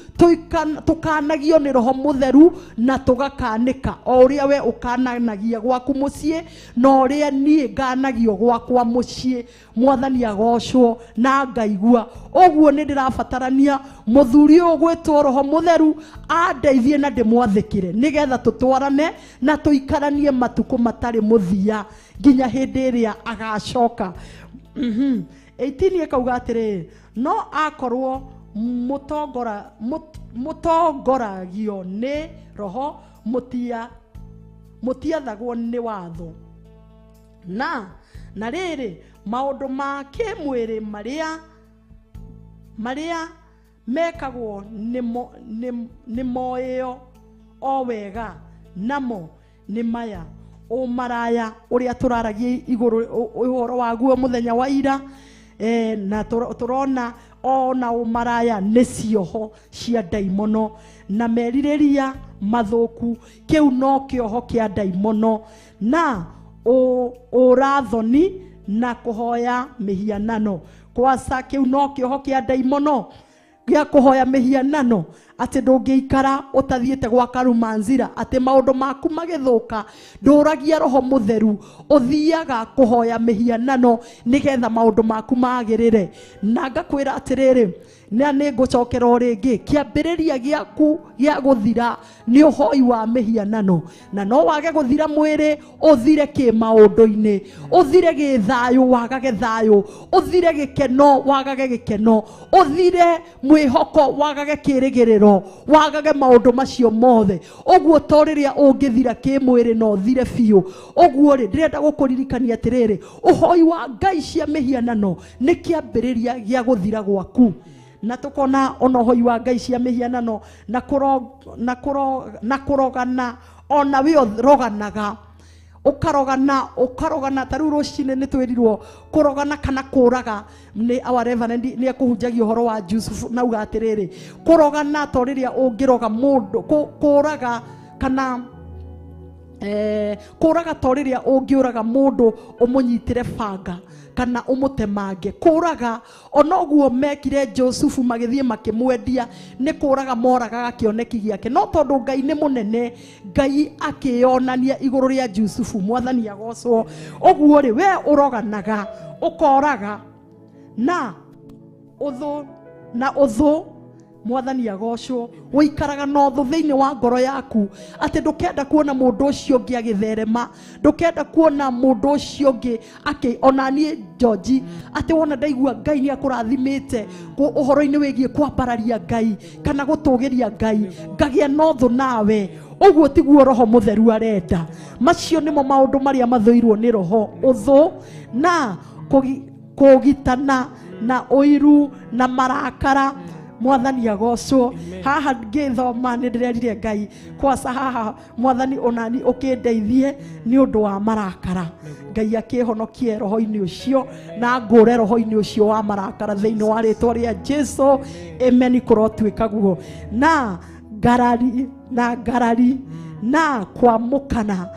tũkanagio nĩ roho mũtheru na tũgakanĩka o ũrĩa we ũkananagia gwaku mũciĩ na ũrĩa niĩ nganagio gwakwa mũciĩ. Mwathani agocwo na ngaigua. Ũguo nĩ ndĩrabatarania mũthuri ũyũ gwĩtwo roho mũtheru andeithie na ndĩmwathĩkĩre nĩgetha tũtwarane na tũikaranie matukũ matarĩ mũthia nginya hĩndĩ ĩrĩa agacoka. 18 ĩkauga atĩrĩrĩ, no akorwo mũtongoragio nĩ roho mũtiathagwo nĩ watho. Na rĩrĩ, maũndũ ma kĩmwĩrĩ marĩa mekagwo nĩ moĩo o wega, namo nĩ maya: ũmaraya ũrĩa tũraragia igũrũ ũhoro waguo mũthenya wa ira, na tũrona ona ũmaraya nĩ cioho cia ndaimono na merirĩria mathũku, kĩu no kĩoho kĩa ndaimono, na ũrathoni na kũhoya mĩhianano. Kwaca kĩu no kĩoho kĩa ndaimono gĩa kũhoya mĩhianano, atĩ ndũngĩikara ũtathiĩte gwa Karumanzira, atĩ maũndũ maku magĩthũka ndũragia roho mũtheru, ũthiaga kũhoya mĩhianano nĩgetha maũndũ maku magĩrĩre. Na ngakwĩra atĩrĩrĩ, na nĩ ngũcokera o rĩngĩ, kĩambĩrĩria gĩaku gĩa gũthira nĩ ũhoi wa mĩhianano, na no wage gũthira mwĩrĩ, ũthire kĩmaũndũ-inĩ, ũthire gĩthayũ wagage thayũ, ũthire gĩkeno wagage gĩkeno, ũthire mwĩhoko wagage kĩrĩgĩrĩro, wagage maũndũ macio mothe. Ũguo to rĩrĩa ũngĩthira kĩmwĩrĩ no ũthire biũ. Ũguo rĩ, ndĩrenda gũkũririkania atĩrĩrĩ, ũhoi wa ngai cia mĩhianano nĩ kĩambĩrĩria gĩa gũthira gwaku. Na tukona ona ũhoi wa ngai cia mĩhianano na kũrogana, ona we roganaga Ukarogana ukarogana ta rĩu rũcinĩ nĩ twĩrirwo kũrogana kana kũraga nĩ our reverend nĩ ekũhunjagia ũhoro wa Jusufu na uga atĩrĩrĩ kũrogana to rĩrĩa ũngĩroga mũndũ kũraga kana kũraga to rĩrĩa ũngĩũraga mũndũ ũmũnyitĩre banga kana ũmũtemange kũraga onoguo mekire Josefu magĩthiĩ makĩmwendia nĩ kũraga moragaga kĩoneki gĩake no tondũ Ngai nĩ mũnene Ngai akĩonania igũrũ rĩa Jusufu mwathani agocwo ũguo rĩ we ũroganaga ũkoraga na ũthũ mwathani agocwo ũikaraga na ũthũ thĩinĩ wa ngoro yaku atĩ ndũkenda kuona mũndũ ũcio ũngĩ agĩtherema ndũkenda kuona mũndũ ũcio ũngĩ akĩ ona niĩ George atĩ wona ndaigua Ngai nĩ akũrathimĩte ũhoro-inĩ wĩgiĩ kwambararia Ngai kana gũtũgĩria Ngai ngagĩa na ũthũ nawe ũguo tiguo roho mũtheru arenda macio nĩmo maũndũ marĩa mathũirwo nĩ roho ũthũ na kũgitana na ũiru na marakara mwathani agocwo haha ngĩthoma nĩ ndĩrerire Ngai kwaca haha mwathani onani ũkĩndeithie nĩ ũndũ wa marakara Ngai akĩhonokie roho-inĩ ũcio na ngũre roho-inĩ ũcio wa marakara thĩinĩ wa rĩtwa rĩa Jesu amen kũrotuĩka guo na ngarari na kwamũkana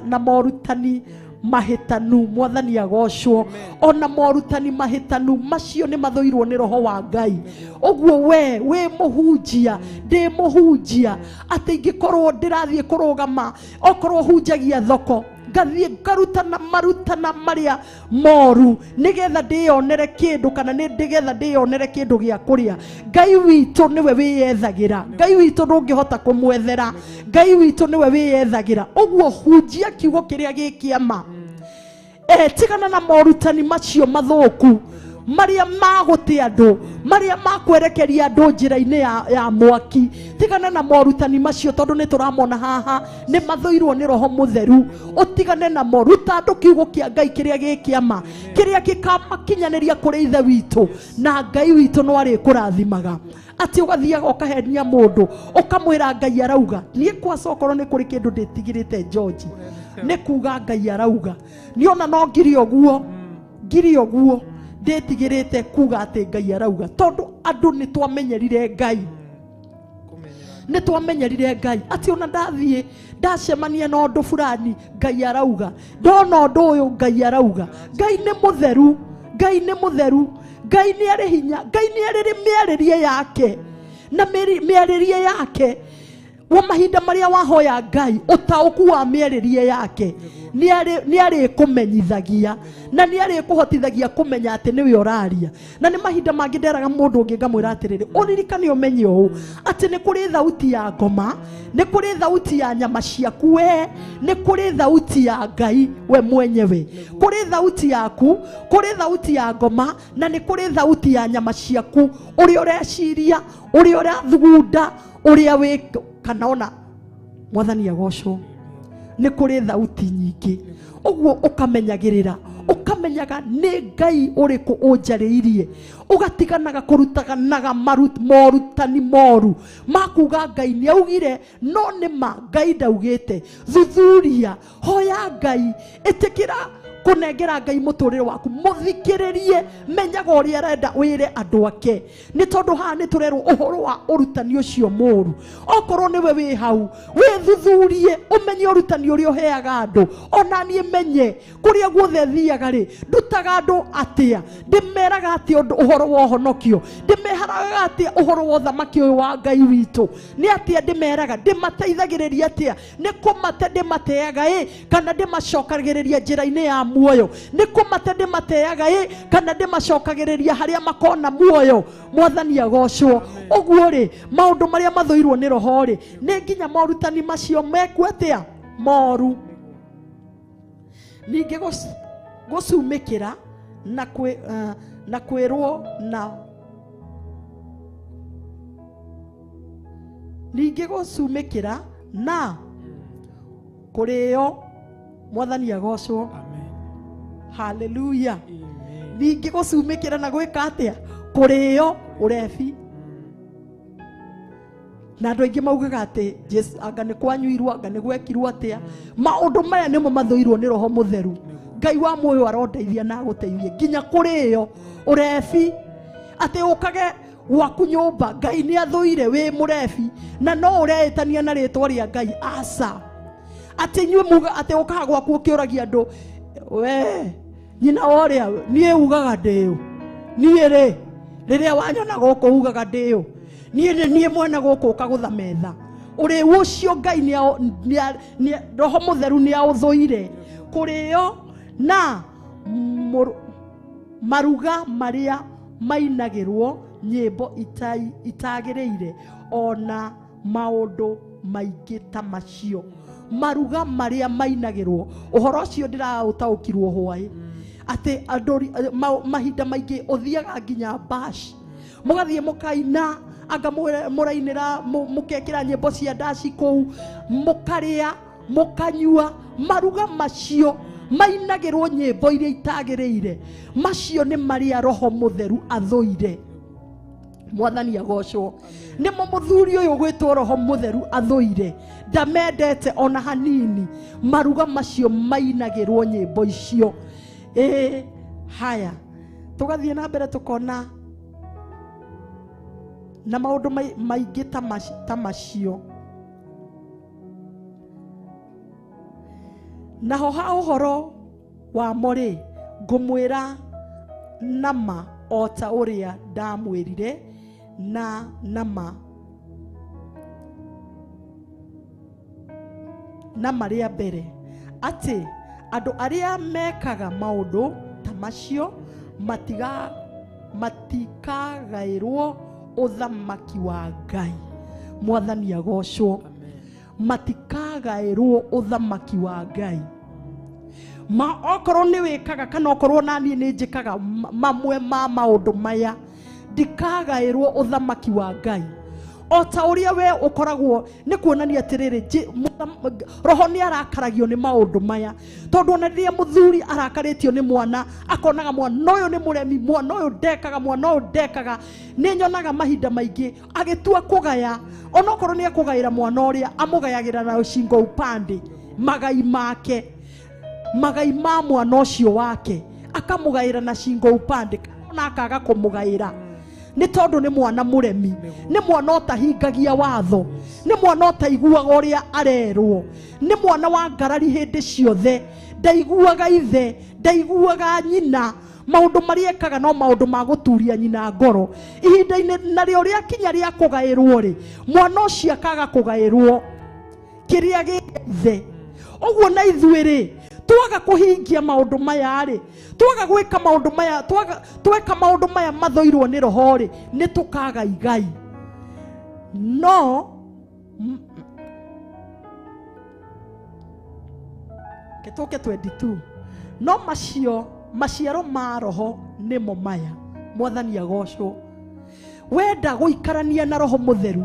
na morutani mahĩtanu mwathani agocwo ona morutani mahĩtanu macio nĩ mathũirwo nĩ roho wa Ngai ũguo we wĩ mũhunjia ndĩ mũhunjia atĩ ingĩkorwo ndĩrathiĩ kũrũgama okorwo hunjagia thoko ngathiĩ ngarutana marutana marĩa moru nĩgetha ndĩyonere kĩndũ kana nĩgetha ndĩyonere kĩndũ gĩa kũrĩa Ngai witũ nĩwe wĩyethagĩra Ngai witũ ndũngĩhota kũmwethera Ngai witũ nĩwe wĩyethagĩra ũguo hunjia kiugo kĩrĩa gĩ kĩama tigana na morutani macio mathũku maria magũte andũ maria makwerekeria andũ njĩra-inĩ ya mwaki tigana na morutani macio tondũ nĩ tũramona haha nĩ mathũirwo nĩ roho mũtheru ũtigane na moruta andũ kiugo kĩa Ngai kĩrĩa gĩ kĩama kĩrĩa gĩkamakinyanĩria kũrĩ ithe witũ na Ngai witũ no arĩkũrathimaga atĩ ũgathiaga ũkahenia mũndũ ũkamwĩra Ngai arauga niĩ kwaca okorwo nĩ kũrĩ kĩndũ ndĩtigĩrĩte George nĩ kuga Ngai arauga niĩ ona no ngiri ũguo ndĩtigĩrĩte kuga atĩ Ngai arauga tondũ andũ nĩ twamenyerire Ngai nĩ twamenyerire Ngai atĩ ona ndathiĩ ndacemania na ũndũ fulani Ngai arauga ndona ũndũ ũyũ Ngai arauga Ngai nĩ mũtheru Ngai nĩ mũtheru Ngai nĩ arĩ hinya Ngai nĩ arĩ mĩarĩrie yake na mĩarĩrie yake wa mahinda marĩa wahoya Ngai ũtaũku wa mĩarĩrie yake nĩ arĩkũmenyithagia na nĩ arĩkũhotithagia kũmenya atĩ nĩwe ũraria na nĩ mahinda mangĩ nderaga mũndũ ũngĩ ngamwĩra atĩrĩrĩ ũririkane ũmenye ũũ atĩ nĩ kũrĩ thauti ya ngoma nĩ kũrĩ thauti ya nyama ciaku we nĩ kũrĩ thauti ya Ngai we mwenyewe kũrĩ thauti yaku kũrĩ thauti ya ngoma na nĩ kũrĩ thauti ya nyama ciaku ũrĩa ũreciria ũrĩa ũrathugunda ũrĩa wĩ kana ona mwathani agocwo nĩ kũrĩ thauti nyingĩ ũguo ũkamenyagĩrĩra ũkamenyaga nĩ Ngai ũrĩkũ ũnjarĩirie ũgatiganaga kũrutanaga morutani moru makuga Ngai nĩ augire no nĩ ma Ngai ndaugĩte thuthuria hoya Ngai ĩtĩkĩra kũnengera Ngai mũtũrĩre waku mũthikĩrĩrie menyaga ũrĩa arenda wĩre andũ ake nĩ tondũ haha nĩ tũrerwo ũhoro wa ũrutani ũcio mũru okorwo nĩwe wĩ hau wĩthuthurie ũmenye ũrutani ũrĩa ũheaga andũ ona niĩ menye kũrĩa guothe thiaga rĩ ndutaga andũ atĩa ndĩmeraga atĩa ũhoro wa ũhonokio ndĩmeharaga atĩa ũhoro wa ũthamaki ũyũ wa Ngai witũ nĩ atĩa ndĩmeraga ndĩmateithagĩrĩria atĩa nĩ kũmate ndĩmateaga ĩ kana ndĩmacokagĩrĩria njĩra-inĩ ya muoyo nĩ kũmate ndĩmateaga ĩ kana ndĩmacokagĩrĩria harĩa makona muoyo mwathani agocwo ũguo rĩ maũndũ marĩa mathũirwo nĩ roho rĩ nĩ nginya morutani macio mekwo atĩa moru ningĩ gũcumĩkĩra na kwĩrwo na ningĩ gũcumĩkĩra na kũrĩo mwathani agocwo haleluya ningĩ gũcumĩkĩra na gwĩka atĩa kũrĩo ũrebi Na andũ aingĩ maugaga atĩ Jesu anga nĩ kwanyuirwo, anga nĩ gwekirwo atĩa. Maũndũ maya nĩmo mathũirwo nĩ Roho Mũtheru. Ngai wa muoyo arondeithia na agũteithie nginya kũrĩo ũrebi, atĩ ũkage gwaku nyũmba. Ngai nĩ athũire wĩ mũrebi na no ũreĩtania na rĩtwa rĩa Ngai. Aca, atĩ inyuĩ muga atĩ ũkaga gwaku ũkĩũragia andũ, we nyina wa ũrĩa niĩ ugaga ndĩũ, niĩ rĩ rĩrĩa wanyona gũkũ ugaga ndĩũ, niĩ nĩ niĩ mwene gũkũ ũkagũtha metha. Ũrĩu ũcio Ngai nĩ Roho Mũtheru nĩ aũthũire. Kũrĩo na maruga marĩa mainagĩrwo nyĩmbo itagĩrĩire, ona maũndũ maingĩ ta macio. Maruga marĩa mainagĩrwo, ũhoro ũcio ndĩraũtaũkirwo hwaĩ, atĩ andũ mahinda maingĩ ũthiaga nginya bash, mũgathiĩ mũkaina, anga mũrainĩra, mũkekĩra nyĩmbo cia ndaci kũu, mũkarĩa, mũkanyua. Maruga macio mainagĩrwo nyĩmbo iria itagĩrĩire, macio nĩ marĩa Roho Mũtheru athũire. Mwathani agocwo. Nĩmo mũthuri ũyũ gwĩtwo Roho Mũtheru athũire, ndamendete ona hanini. Maruga macio mainagĩrwo nyĩmbo icio. Haya, tũgathiĩ na mbere tũkona na maũndũ maingĩ ta macio. Naho ha ũhoro wamo rĩ, ngũmwĩra nama o ta ũrĩa ndamwĩrire, na nama nama rĩa mbere, atĩ andũ arĩa mekaga maũndũ ta macio matikagaĩrwo ũthamaki wa Ngai. Mwathani agocwo. Matikagaĩrwo ũthamaki wa Ngai. Ma okorwo nĩ wĩkaga kana okorwo naniĩ nĩ njĩkaga mamwe ma maũndũ maya, ndikagaĩrwo ũthamaki wa Ngai. O ta ũrĩa we ũkoragwo nĩ kuonania atĩrĩrĩ, Roho nĩ arakaragio nĩ maũndũ maya, tondũ ona rĩrĩa mũthuri arakarĩtio nĩ mwana, akonaga mwana ũyũ nĩ mũremi, mwana ũyũ ndekaga, mwana ũyũ ndekaga. Nĩ nyonaga mahinda maingĩ agĩtua kũgaya, onokorwo nĩ ekũgaĩra mwana ũrĩa, amũgayagĩra na rũcingo upande magai make, magai ma mwana ũcio wake akamũgaĩra na cingo upande, ona akaga kũmũgaĩra nĩ tondũ nĩ mwana mũremi, nĩ mwana ũtahingagia watho, nĩ mwana ũtaiguaga ũrĩa arerwo, nĩ mwana wa ngarari hĩndĩ ciothe, ndaiguaga ithe, ndaiguaga nyina. Maũndũ marĩa ekaga no maũndũ ma gũturia nyina ngoro. Ihinda-inĩ narĩo rĩakinya rĩa kũgaĩrwo rĩ, mwana ũcio akaga kũgaĩrwo kĩrĩa gĩ ithe. Ũguo na ithuĩ rĩ, twaga kũhingia maũndũ maya rĩ, twaga gwĩka maũndũ maya, tweka maũndũ maya mathũirwo nĩ Roho rĩ, nĩ tũkaga igai. No ketũke 22, no macio maciaro ma Roho nĩmo maya. Mwathani agocwo. Wenda gũikarania na Roho Mũtheru,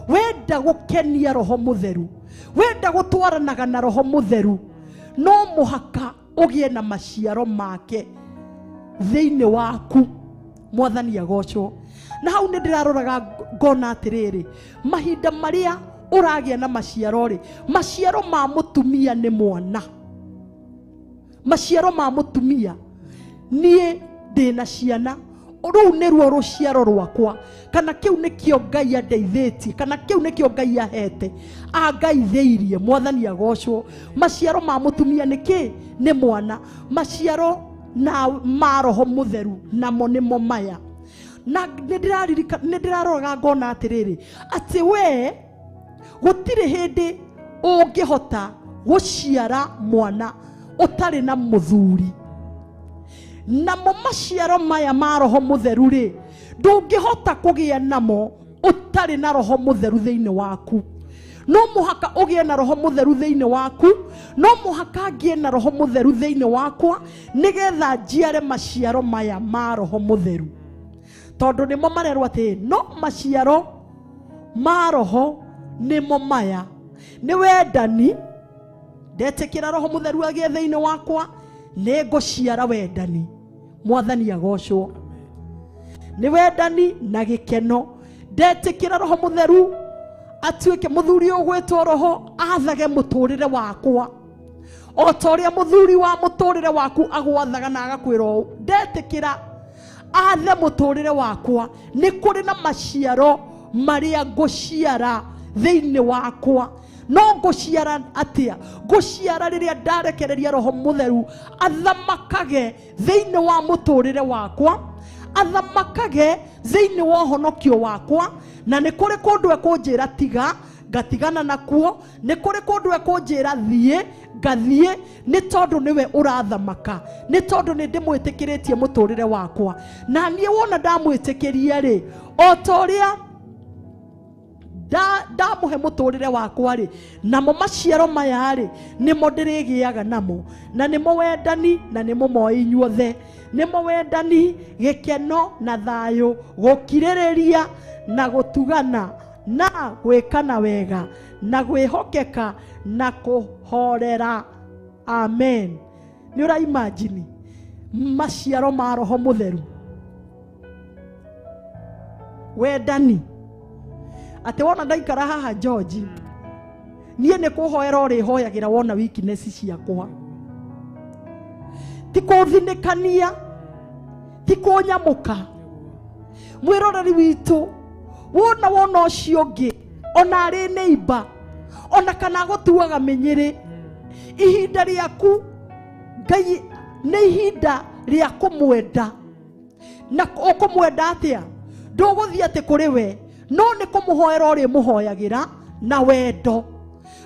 wenda gũkenia Roho Mũtheru, wenda gũtwaranaga na Roho Mũtheru, no mũhaka ũgĩe na maciaro make thĩinĩ waku. Mwathani agocwo. Na hau nĩ ndĩraroraga ngona atĩrĩrĩ, mahinda marĩa ũragĩa na maciaro rĩ, maciaro ma mũtumia nĩ mwana. Maciaro ma mũtumia, niĩ ndĩna ciana, rũu nĩruo rũciaro rwakwa, kana kĩu nĩkĩo Ngai andeithĩtie, kana kĩu nĩkĩo Ngai ahete, angaithĩirie. Mwathani agocwo. Maciaro ma mũtumia nĩ kĩ? Nĩ mwana. Maciaro na ma Roho Mũtheru namo nĩmo maya. Na nĩ ndĩraroraga ngona atĩrĩrĩ, atĩ we gũtirĩ hĩndĩ ũngĩhota gũciara mwana ũtarĩ na mũthuri. Namo maciaro maya ma Roho Mũtheru rĩ, ndũngĩhota kũgĩa namo ũtarĩ na Roho Mũtheru thĩinĩ waku. No mũhaka ũgĩe na Roho Mũtheru thĩinĩ waku, no mũhaka ngĩe na Roho Mũtheru thĩinĩ wakwa, nĩgetha njiare maciaro maya ma Roho Mũtheru. Tondũ nĩmo marerwo atĩ no maciaro ma Roho nĩmo maya: nĩ wendani, ndetĩkĩra Roho Mũtheru agĩe thĩinĩ wakwa, nĩ ngũciara wendani. Mwathani agocwo. Nĩ wendani na gĩkeno, ndetĩkĩra Roho Mũtheru atuĩke mũthuri ũgwĩtwo roho athage mũtũrĩre wakwa o ta ũrĩa mũthuri wa mũtũrĩre waku agwathaga na agakwĩra ũũ ndetĩkĩra athe mũtũrĩre wakwa nĩ kũrĩ na maciaro marĩa ngũciara thĩinĩ wakwa no ngũciara atĩa ngũciara rĩrĩa ndarekereria roho mũtheru athamakage thĩinĩ wa mũtũrĩre wakwa athamakage thĩinĩ wa ũhonokio wakwa na nĩ kũrĩ kũndũ ekũnjĩra tiga ngatigana nakuo nĩ kũrĩ kũndũ ekũnjĩra thiĩ ngathiĩ nĩ tondũ nĩwe ũrathamaka nĩ tondũ nĩ ndĩmwĩtĩkĩrĩtie mũtũrĩre wakwa na niĩ wona ndamwĩtĩkĩria rĩ o ta ũrĩa ndamũhe mũtũrĩre wakwa rĩ namo maciaro maya rĩ nĩmo ndĩrĩgĩaga namo na nĩmo wendani na nĩmo moĩ inyuothe nĩmo wendani gĩkeno na thayũ gũkirĩrĩria na gũtugana na gwĩkana wega na gwĩhokeka na kũhorera amen nĩ ũra imagine maciaro ma roho mũtheru wendani atĩ wona ndaikara haha George niĩ nĩ kũhoera ũrĩhoyagĩra wona weakness ciakwa ti kũthinĩkania ti kũnyamũka mwĩroreri witũ wona wona ũcio ũngĩ ona arĩ neighbor ona kana gũtuaga mĩnyĩrĩ ihinda rĩaku Ngai nĩ ihinda rĩa kũmwenda na ũkũmwenda atĩa ndũgũthiĩ atĩ kũrĩ we no nĩ kũmũhoera ũrĩmũhoyagĩra na wendo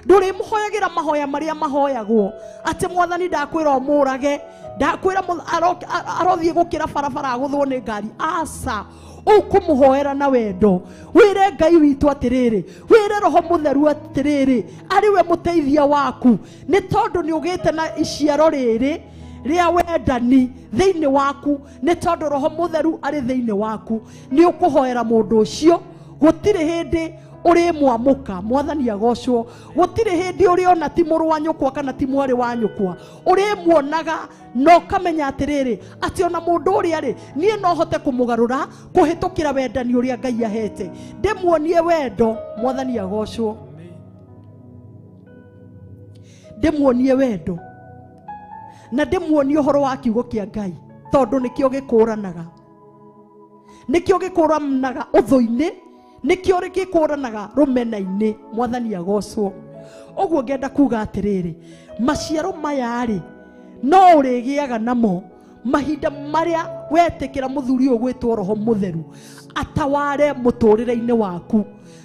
ndũrĩmũhoyagĩra mahoya marĩa mahoyagwo atĩ mwathani ndakwĩra ũmũrage ndakwĩra arothiĩ gũkĩra barabara agũthwo nĩ ngari aca ũkũmũhoera na wendo wĩre Ngai witũ atĩrĩrĩ wĩre roho mũtheru atĩrĩrĩ arĩ we mũteithia waku nĩ tondũ nĩ ũgĩte na iciaro rĩrĩ rĩa wendani thĩinĩ waku nĩ tondũ roho mũtheru arĩ thĩinĩ waku nĩ ũkũhoera mũndũ ũcio gũtirĩ hĩndĩ ũrĩmwamũka mwathani agocwo gũtirĩ hĩndĩ ũrĩona ti mũrũ wa nyũkwa kana ti mwarĩ wa nyũkwa ũrĩmuonaga na ũkamenya atĩrĩrĩ atĩ ona mũndũ ũrĩa rĩ niĩ no hote kũmũgarũra kũhĩtũkĩra wendani ũrĩa Ngai ahete ndĩmuonie wendo mwathani agocwo ndĩmuonie wendo na ndĩmuonie ũhoro wa kiugo kĩa Ngai tondũ nĩkĩo gĩkũranaga nĩkĩo gĩkũranaga ũthũ-inĩ nĩkĩo gĩkũranaga rũmena-inĩ mwathani agocwo ũguo ngenda kuga atĩrĩrĩ maciaro maya rĩ no ũrĩgĩaga namo mahinda marĩa wetĩkĩra mũthuri ũyũ gwĩtwo roho mũtheru ataware mũtũrĩre-inĩ waku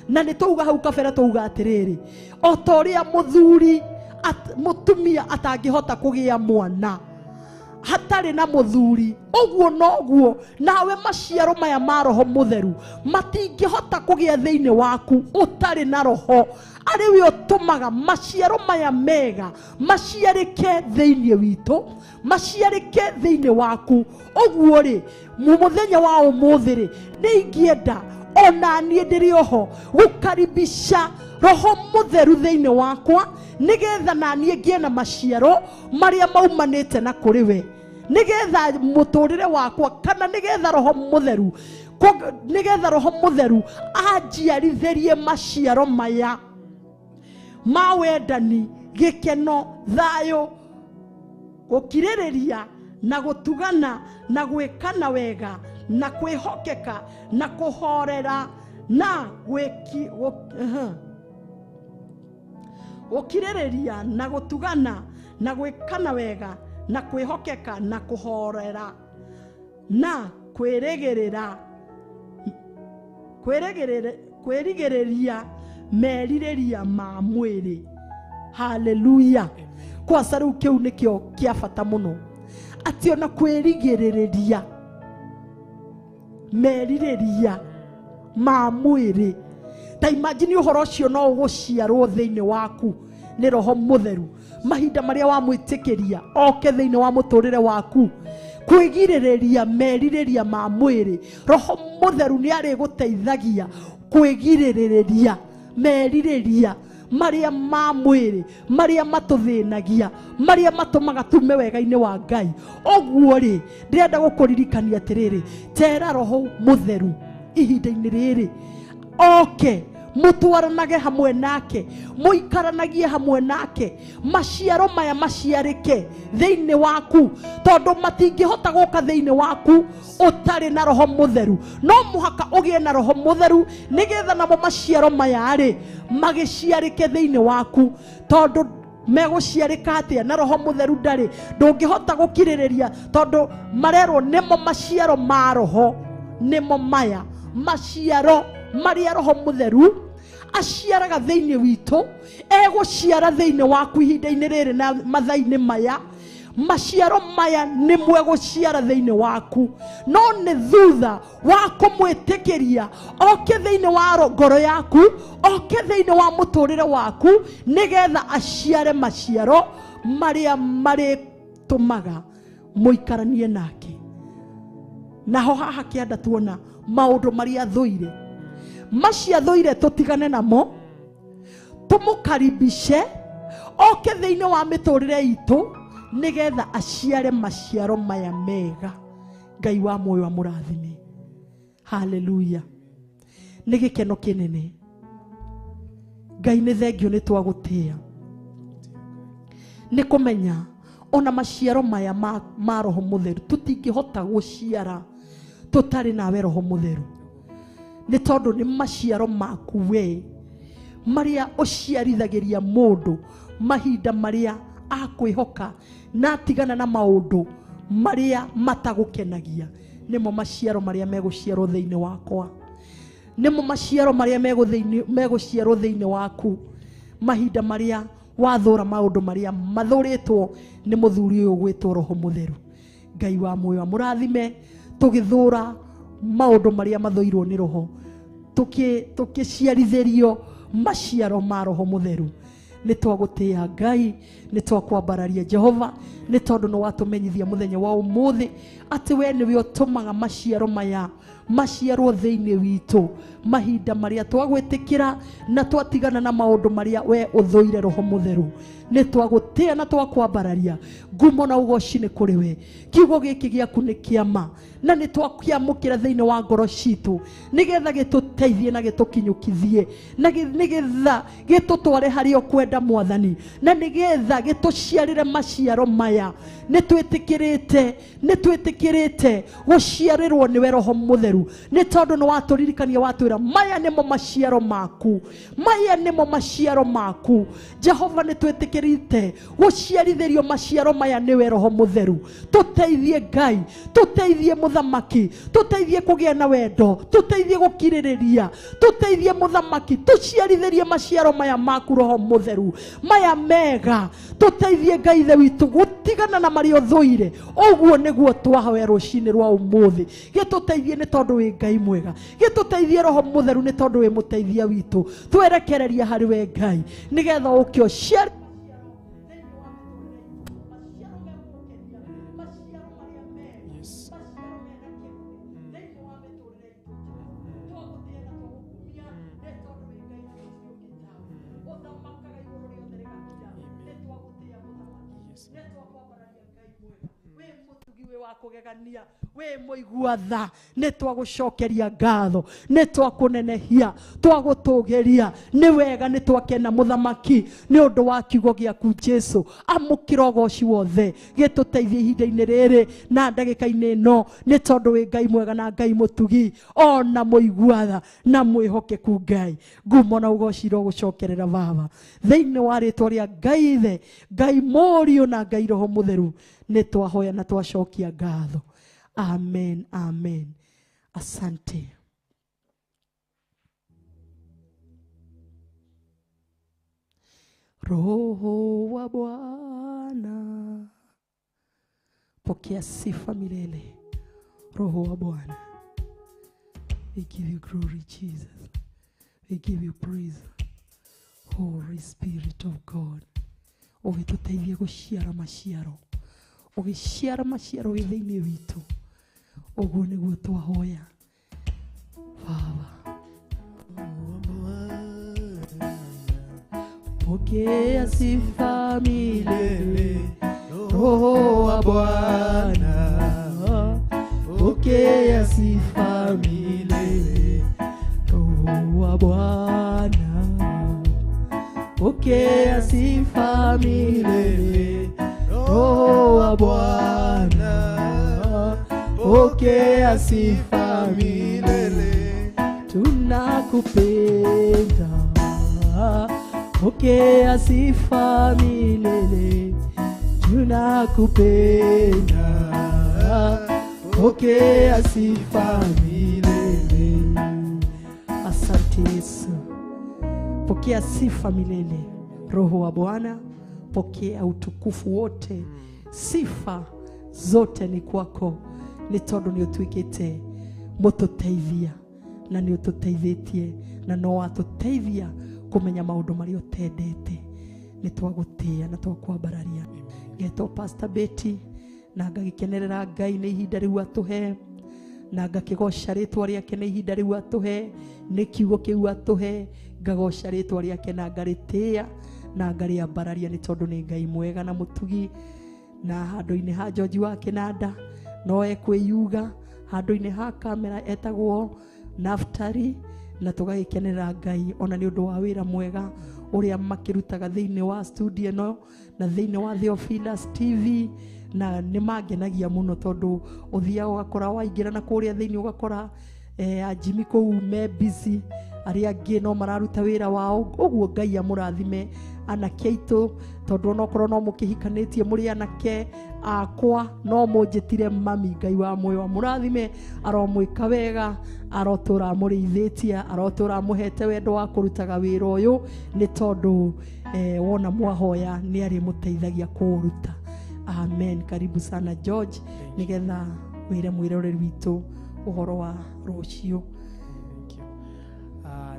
na nĩ twauga hau kabere twauga atĩrĩrĩ o ta ũrĩa mũthuri mũtumia atangĩhota kũgĩa mwana hatarĩ na mũthuri ũguo noguo nawe maciaro maya ma roho mũtheru matingĩhota kũgĩa thĩinĩ waku ũtarĩ na roho arĩ we ũtũmaga maciaro maya mega maciarĩke thĩinĩ witũ maciarĩke thĩinĩ waku ũguo rĩ mũthenya wa ũmũthĩ rĩ nĩ ingĩenda ona niĩ ndĩrĩ oho gũkaribisha roho mũtheru thĩinĩ wakwa nĩgetha na niĩ ngĩe na maciaro marĩa maumanĩte na kũrĩ we nĩgetha mũtũrĩre wakwa kana nĩgetha roho mũtheru nĩgetha roho mũtheru anjiarithĩrie maciaro maya ma wendani gĩkeno thayũ gũkirĩrĩria na gũtugana na gwĩkana wega na kwĩhokeka na kũhorera na gũkirĩrĩria na gũtugana na gwĩkana wega na kwĩhokeka na kũhorera na kwĩrĩgĩrĩra kwĩrigĩrĩria merirĩria ma mwĩrĩ haleluya kwaca rĩu kĩu nĩkĩo kĩa bata mũno atĩ ona kwĩrigĩrĩria merirĩria ma mwĩrĩ ta imagine ũhoro ũcio no ũgũciarwo thĩinĩ waku nĩ roho mũtheru mahinda marĩa wamwĩtĩkĩria oke thĩinĩ wa mũtũrĩre waku kwĩgirĩrĩria merirĩria ma mwĩrĩ roho mũtheru nĩ arĩgũteithagia kwĩgirĩrĩria merirĩria marĩa ma mwĩrĩ marĩa matũthĩnagia marĩa matũmaga tume wega-inĩ wa Ngai ũguo rĩ ndĩrenda gũkũririkania atĩrĩrĩ tera roho mũtheru ihinda-inĩ rĩrĩ oke Mũtwaranage hamwe nake, mũikaranagie hamwe nake, maciaro maya maciarĩke thĩinĩ waku, tondũ matingĩhota gũka thĩinĩ waku ũtarĩ na Roho Mũtheru. No mũhaka ũgĩe na Roho Mũtheru nĩgetha namo maciaro maya rĩ magĩciarĩke thĩinĩ waku, tondũ megũciarĩka atĩa na Roho Mũtheru ndarĩ? Ndũngĩhota gũkirĩrĩria, tondũ marerwo nĩmo maciaro ma Roho, nĩmo maya maciaro marĩa Roho Mũtheru aciaraga thĩinĩ witũ, egũciara thĩinĩ waku ihinda-inĩ rĩrĩ na mathaa-inĩ maya. Maciaro maya nĩ mwegũciara thĩinĩ waku, no nĩ thutha wa kũmwĩtĩkĩria oke thĩinĩ wa ngoro yaku, oke thĩinĩ wa mũtũrĩre waku, nĩgetha aciare maciaro marĩa marĩtũmaga mũikaranie nake. Naho haha kĩanda tuona maũndũ marĩa thũire, macia thũire tũtigane namo, tũmũkaribishe oke thĩinĩ wa mĩtũrĩre itũ, nĩgetha aciare maciaro maya mega. Ngai wa muoyo amũrathime. Haleluya. Nĩ gĩkeno kĩnene. Ngai nĩ thengio nĩ twagũtĩa, nĩ kũmenya ona maciaro maya ma Roho Mũtheru tũtingĩhota gũciara tũtarĩ nawe Roho Mũtheru, nĩ tondũ nĩ maciaro maku we marĩa ũciarithagĩria mũndũ mahinda marĩa akwĩhoka na atigana na maũndũ marĩa matagũkenagia. Nĩmo maciaro marĩa megũciarwo thĩinĩ wakwa, nĩmo maciaro marĩa megũciarwo thĩinĩ waku mahinda marĩa wathũra maũndũ marĩa mathũrĩtwo nĩ mũthuri ũyũ gwĩtwo Roho Mũtheru. Ngai wa muoyo amũrathime. Tũgĩthũra maũndũ marĩa mathũirwo nĩ Roho, tũkĩciarithĩrio maciaro ma Roho Mũtheru. Nĩ twagũtĩa Ngai, nĩ twakwambararia Jehova, nĩ tondũ nĩ watũmenyithia mũthenya wa ũmũthĩ atĩ we nĩwe ũtũmaga maciaro maya maciarwo thĩinĩ witũ mahinda marĩa twagwĩtĩkĩra na twatigana na maũndũ marĩa we ũthũire Roho Mũtheru. Nĩ twagũtĩa na twakwambararia, ngumo na ũgoci nĩ kũrĩ we. Kiugo gĩkĩ gĩaku nĩ kĩama na nĩ twakĩamũkĩra thĩinĩ wa ngoro citũ, nĩgetha gĩtũteithie na gĩtũkinyũkithie, na nĩgetha gĩtũtware harĩa ũkwenda Mwathani, na nĩgetha gĩtũciarĩre maciaro maya. Nĩ twĩtĩkĩrĩte, nĩ twĩtĩkĩrĩte gũciarĩrwo nĩwe Roho Mũtheru, nĩ tondũ nĩ watũririkania watwĩra maya nĩmo maciaro maku, maya nĩmo maciaro maku. Jehova, nĩ twĩtĩkĩrĩte gũciarithĩrio maciaro maya nĩwe Roho Mũtheru. Tũteithie Ngai, tũteithie Mũthamaki, tũteithie kũgĩa na wendo, tũteithie gũkirĩrĩria, tũteithie Mũthamaki, tũciarithĩrie maciaro maya maku Roho Mũtheru, maya mega. Tũteithie Ngai ithe witũ gũtigana na marĩa ũthũire. Ũguo nĩguo twahoya rũcinĩ rwa ũmũthĩ. Gĩtũteithie nĩ tondũ wĩ Ngai mwega, gĩtũteithie Roho Mũtheru nĩ tondũ wĩ mũteithia witũ. Twerekereria harĩ we Ngai, nĩgetha ũke ũciare kũgegania, wĩ mũigua tha. Nĩ twagũcokeria ngatho, nĩ twakũnenehia, twagũtũgĩria. Nĩ wega, nĩ twakena Mũthamaki nĩ ũndũ wa kiugo gĩaku Jesu. Amũkĩra ũgoci wothe, gĩtũteithie ihinda-inĩ rĩrĩ na ndagĩka-inĩ ĩno, nĩ tondũ wĩ Ngai mwega na Ngai mũtugi ona mũigua tha na mwĩhokeku Ngai. Ngumo na ũgoci irogũcokerera Baba, thĩinĩ wa rĩtwa rĩa Ngai Ithe, Ngai Mũriũ na Ngai Roho Mũtheru, nĩ twahoya na twacokia ngatho. Amen, amen. Asante. Roho wa Bwana, pokea sifa milele. Roho wa Bwana, we give you glory, Jesus. We give you praise, Holy Spirit of God. Ũgĩtũteithie gũciara maciaro, ũgĩciara maciaro wĩ thĩinĩ witũ. Ũguo nĩguo twahoya Baba. Pokea sifa milele, Roho wa Bwana, pokea sifa milele, Roho Roho wa Bwana, pokea sifa milele. Roho wa Bwana, pokea sifa milele. Tunakupenda, pokea sifa milele. Tunakupenda, pokea sifa milele. Asante Yesu, pokea sifa milele. Roho wa Bwana, pokea utukufu wote, sifa zote ni kwako, ni tondu ni utuikite mututeithia na ni ututeithitie na no watuteithia kumenya maundu maria utendete. Ni twagutia na twakwambararia. Ngetwo Pastor Betty na ngagikenerera Ngai ni ihinda riu atuhe, na ngakigoca ritwa riake ni ihinda riu atuhe, ni kiugo kiu atuhe, ngagoca ritwa riake na ngaritia na ngariambararia, ni tondu ni Ngai mwega na mutugi. Na handu-ini ha George wa Kinanda no ekwiyuga, handu-ini ha kamera etagwo Naftali, na tugagikenerera Ngai ona ni undu wa wira mwega uria makirutaga thiini wa studio ino na thiini wa Theophilus TV, na ni mangenagia muno tondu uthiaga ugakora waingira na kuria thiini ugakora ajimi kuu me busy, aria angi no mararuta wira wao. Uguo Ngai amurathime anake aitu, tondu onokorwo no mukihikanitie muri anake akwa no munjitire mami. Ngai wa muoyo amurathime, aromwika wega, arotura amuriithitie, arotura amuhete wendo wa kurutaga wira uyu, ni tondu wona mwahoya ni ari muteithagia kuruta. Amen. Karibu sana George, nigetha wire mwiroreri witu uhoro wa rucio.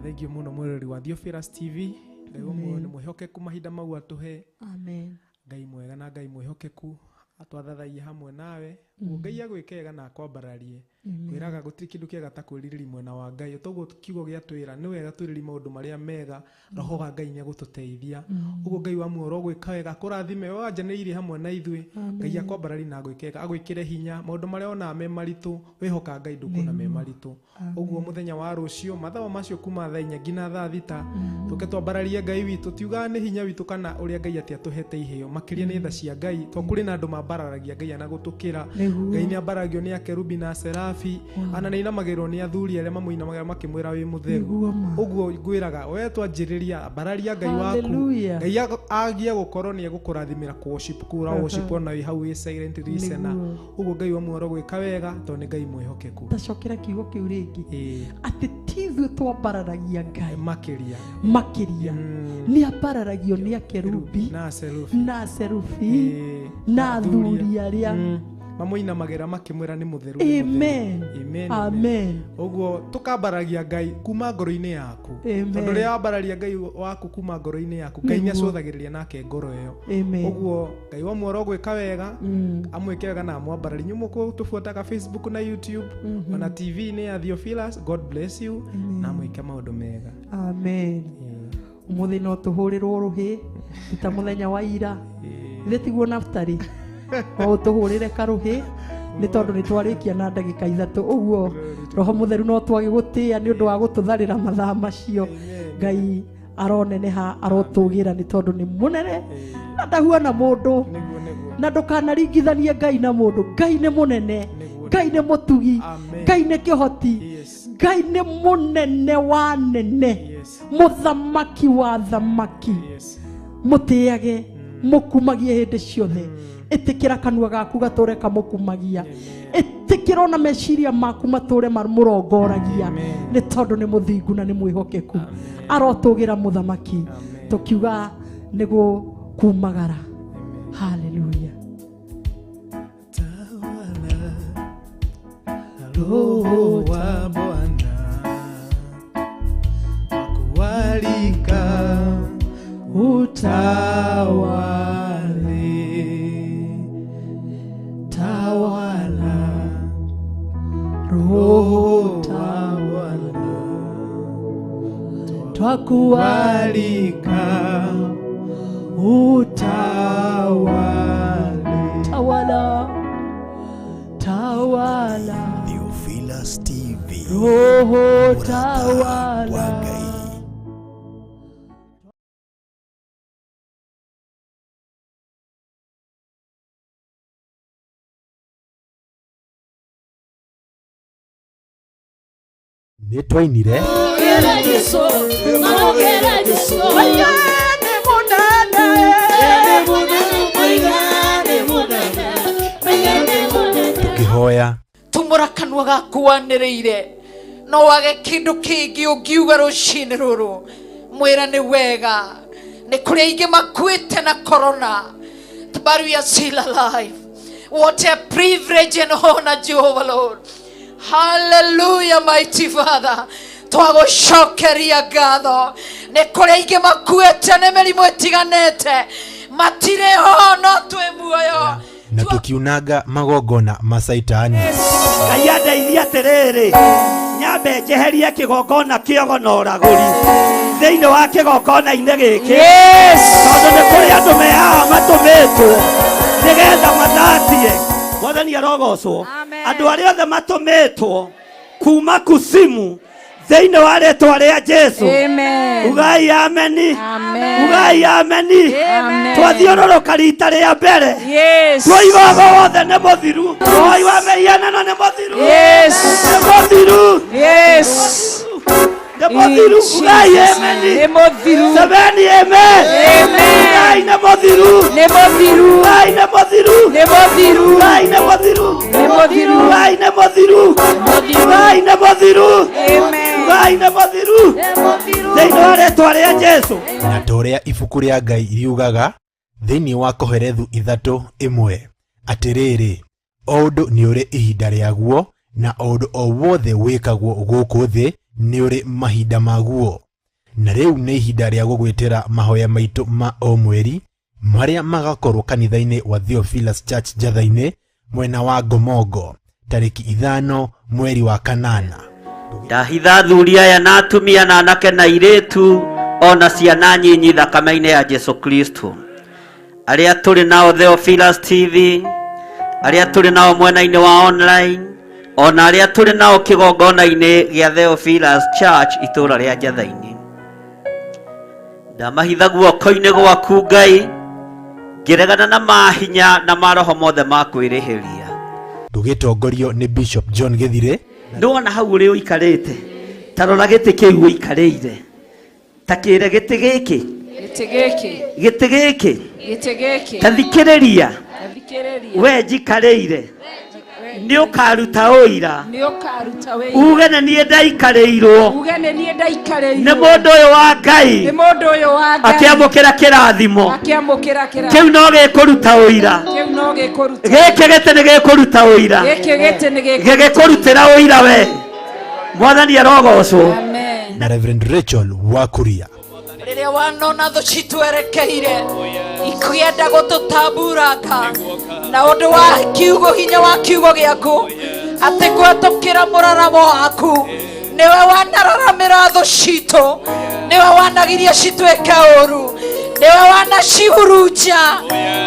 Thank you muno mwiroreri wa Theophilus TV. Ngai wa muoyo ni mwihokeku mahinda mau atuhe. Amen. Ngai mwega na Ngai mwihokeku atwathathaie hamwe nawe. Ngai agwike wega na akwambararie. Kwiraga gutiri kindu kiega ta kwiririria mwena wa Ngai, toguo kiugo gia twira ni wega twiriri maundu maria mega, roho wa Ngai ni agututeithia. Uguo Ngai wa muoyo gwika wega kurathime wanjanĩirie hamwe na ithuĩ. Ngai akwambararie na agwike wega, agwikire hinya maundu maria ona me maritu, wihoka Ngai ndukuna me maritu. Uguo muthenya wa rucio mathaa macio kuma thaa 4 nginya thaa 6 tuke twambararie Ngai witu, tiugaga ni hinya witu kana uria Ngai atia tuhete iheo, makiria ni tha cia Ngai. To kuri na andu mambararagia Ngai anagutukira. Ngai ni ambaragio ni akerubi na serafi, ana nĩ inamagĩrwo nĩ athuri arĩa mamũinamagĩra makĩmwĩra wĩ mũtheru. Ũguo ngwĩraga we twanjĩrĩria ambararia Ngai waku, Ngai agie gũkorwo nĩ egũkũrathimĩra kũ worship kũra worship ona wĩ hau wĩ silent listener. Ũguo Ngai wa muoyo gwĩka wega tondũ nĩ Ngai mwĩhokeku. Tacokera kiugo kĩu rĩngĩ atĩ ti ithuĩ twambararagia Ngai makĩria, makĩria nĩ ambararagio nĩ akerubi na serufi na athuri arĩa mamũinamagĩra makĩmwĩra nĩ mũtheru. Amen. Amen. Amen. Ũguo tũkambaragia Ngai kuma ngoro-inĩ yaku, tondũ rĩrĩa wambararia Ngai waku kuma ngoro-inĩ yaku, Ngai nĩ acũthagĩrĩria nake ngoro ĩyo. Ũguo Ngai wa muoyo gwĩka wega, amwĩke wega na amwambararie. Inyuĩ mũkũtũbuataga Facebook na YouTube ona TV-inĩ ya Theophilus, God bless you na amwĩke maũndũ mega. Amen. Umuthi no tũhũrĩrwo rũhĩ ta mũthenya wa ira, ithe tiguo Naftali, no tũhũrĩre karuhĩ nĩ tondũ nĩ twarĩkia na ndagĩka 3. Ũguo roho mũtheru no twagĩgũtĩa nĩ ũndũ wa gũtũtharĩra mathaa macio. Ngai aroneneha, arotũgĩra nĩ tondũ nĩ mũnene na ndahuana mũndũ, na ndũkanaringithanie Ngai na mũndũ. Ngai nĩ mũnene, Ngai nĩ mũtugi, Ngai nĩ kĩhoti, Ngai nĩ mũnene wa nene, mũthamaki wa thamaki. Mũtĩage, mũkumagie hĩndĩ ciothe. Ĩtĩkĩra kanua gaku gatũre kamũkumagia, ĩtĩkĩra ona meciria maku matũre mamũrongoragia, nĩ tondũ nĩ mũthingu na nĩ mwĩhokeku. Arotũgĩra mũthamaki, tũkiuga nĩguo kumagara. Hallelujah. Tawala Roho wa Bwana akualika utawale, tawala Roho tawala, twakualika utawale, tawala, tawala. Theophilus TV. TV. Roho Mũrata tawala wa Ngai. Nĩ twainire tũkĩhoya tumũra kanua gaku wanĩrĩire no wage kĩndũ kĩngĩ ũngiuga rũcinĩ rũrũ mwĩra nĩ wega nĩ kũrĩ aingĩ makuĩte na corona but we are still alive. What a privilege and honor, Jehovah Lord. Hallelujah, mighty Father. Twagũcokeria ngatho nĩ kũrĩ aingĩ makuĩte nĩ mĩrimũ ĩtiganĩte matirĩ ho no twĩ muoyo na tũkiunanga magongona ma Caitani. Ngai andeithie atĩrĩrĩ, nyambe njeherie kĩgongona kĩogo na ũragũri thĩinĩ wa kĩgongona-inĩ gĩkĩ, tondũ nĩ kũrĩ andũ me haha matũmĩtwo nĩgetha mathatie. Mwathani arogocwo. Andũ arĩa othe matũmĩtwo kuma kusimu thĩinĩ wa rĩtwa rĩa Jesu, ugai ameni, ugai ameni. Twathiũrũrũka rita rĩa mbere, twoiga ũgo wothe nĩ mũthiru, twoiga mĩhianano nĩ mũthiru, nĩ mũthiru, nĩ mũthiru. Ugai ameni, semeni amen. Ugai nĩ mũthiru, ugai nĩ mũthiru, ugai nĩ mũthiru, ugai nĩ mũthiru, ugai nĩ mũthiru, ugai nĩ mũthiru thĩinĩ wa rĩtwa rĩa Jesu. Na ta ũrĩa ibuku rĩa Ngai riugaga thĩinĩ wa Kohelethu 3:1, atĩrĩrĩ, o ũndũ nĩ ũrĩ ihinda rĩaguo, na o ũndũ o wothe wĩkagwo gũkũ thĩ nĩ ũrĩ mahinda maguo. Na rĩu nĩ ihinda rĩa gũgwĩtĩra mahoya maitũ ma o mweri marĩa magakorwo kanitha-inĩ wa Theophilus Church Njatha-inĩ mwena wa Ngomongo tarĩki 5 mweri wa 8. Ndahitha athuri aya na atumia na anake na airĩtu ona ciana nyinyi thakame-inĩ ya Jesu Kristo, arĩa tũrĩ nao Theophilus TV, arĩa tũrĩ nao mwena-inĩ wa online, ona arĩa tũrĩ nao kĩgongona-inĩ gĩa Theophilus Church itũũra rĩa Njatha-inĩ. Ndamahitha guoko-inĩ gwaku Ngai, ngĩregana na mahinya na maroho mothe ma kwĩrĩhĩria. Tũgĩtongorio nĩ Bishop John Gĩthirĩ. Nĩwona hau ũrĩ ũikarĩte, ta rora gĩtĩ kĩu ũikarĩire, ta kĩre gĩtĩ gĩkĩ, gĩtĩ gĩkĩ, ta thikĩrĩria, we njikarĩire, nĩ ũkaruta ũira uge nĩ niĩ ndaikarĩirwo nĩ mũndũ ũyũ wa Ngai akĩamũkĩra kĩrathimo kĩu, no gĩkũruta ũira. Gĩkĩ gĩtĩ nĩ gĩkũruta ũira, gĩgĩkũrutĩra ũira we. Mwathani arogocwo. Na Reverend Rachel Wakuria. Rĩrĩa wanona thũ citwerekeire ikĩenda gũtũtamburanga na ũndũ wa kiugo, hinya wa kiugo gĩaku, atĩ kũhetũkĩra mũraramo waku nĩwe wanararamĩra thũ citũ, nĩwe wanagiria cituĩke ũru, nĩwe wanacihurunja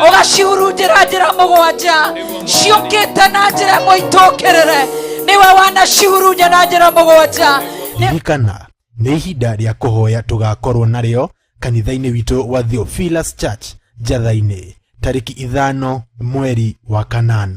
ũgacihurunjĩra njĩra 7 ciũkĩte na njĩra ĩmwe itũkĩrĩre, nĩwe wanacihurunja na njĩra 7. Ririkana nĩ ihinda rĩa kũhoya tũgakorwo narĩo kanitha-inĩ witũ wa Theophilus Church Njatha-inĩ tarĩki 5 mweri wa 8.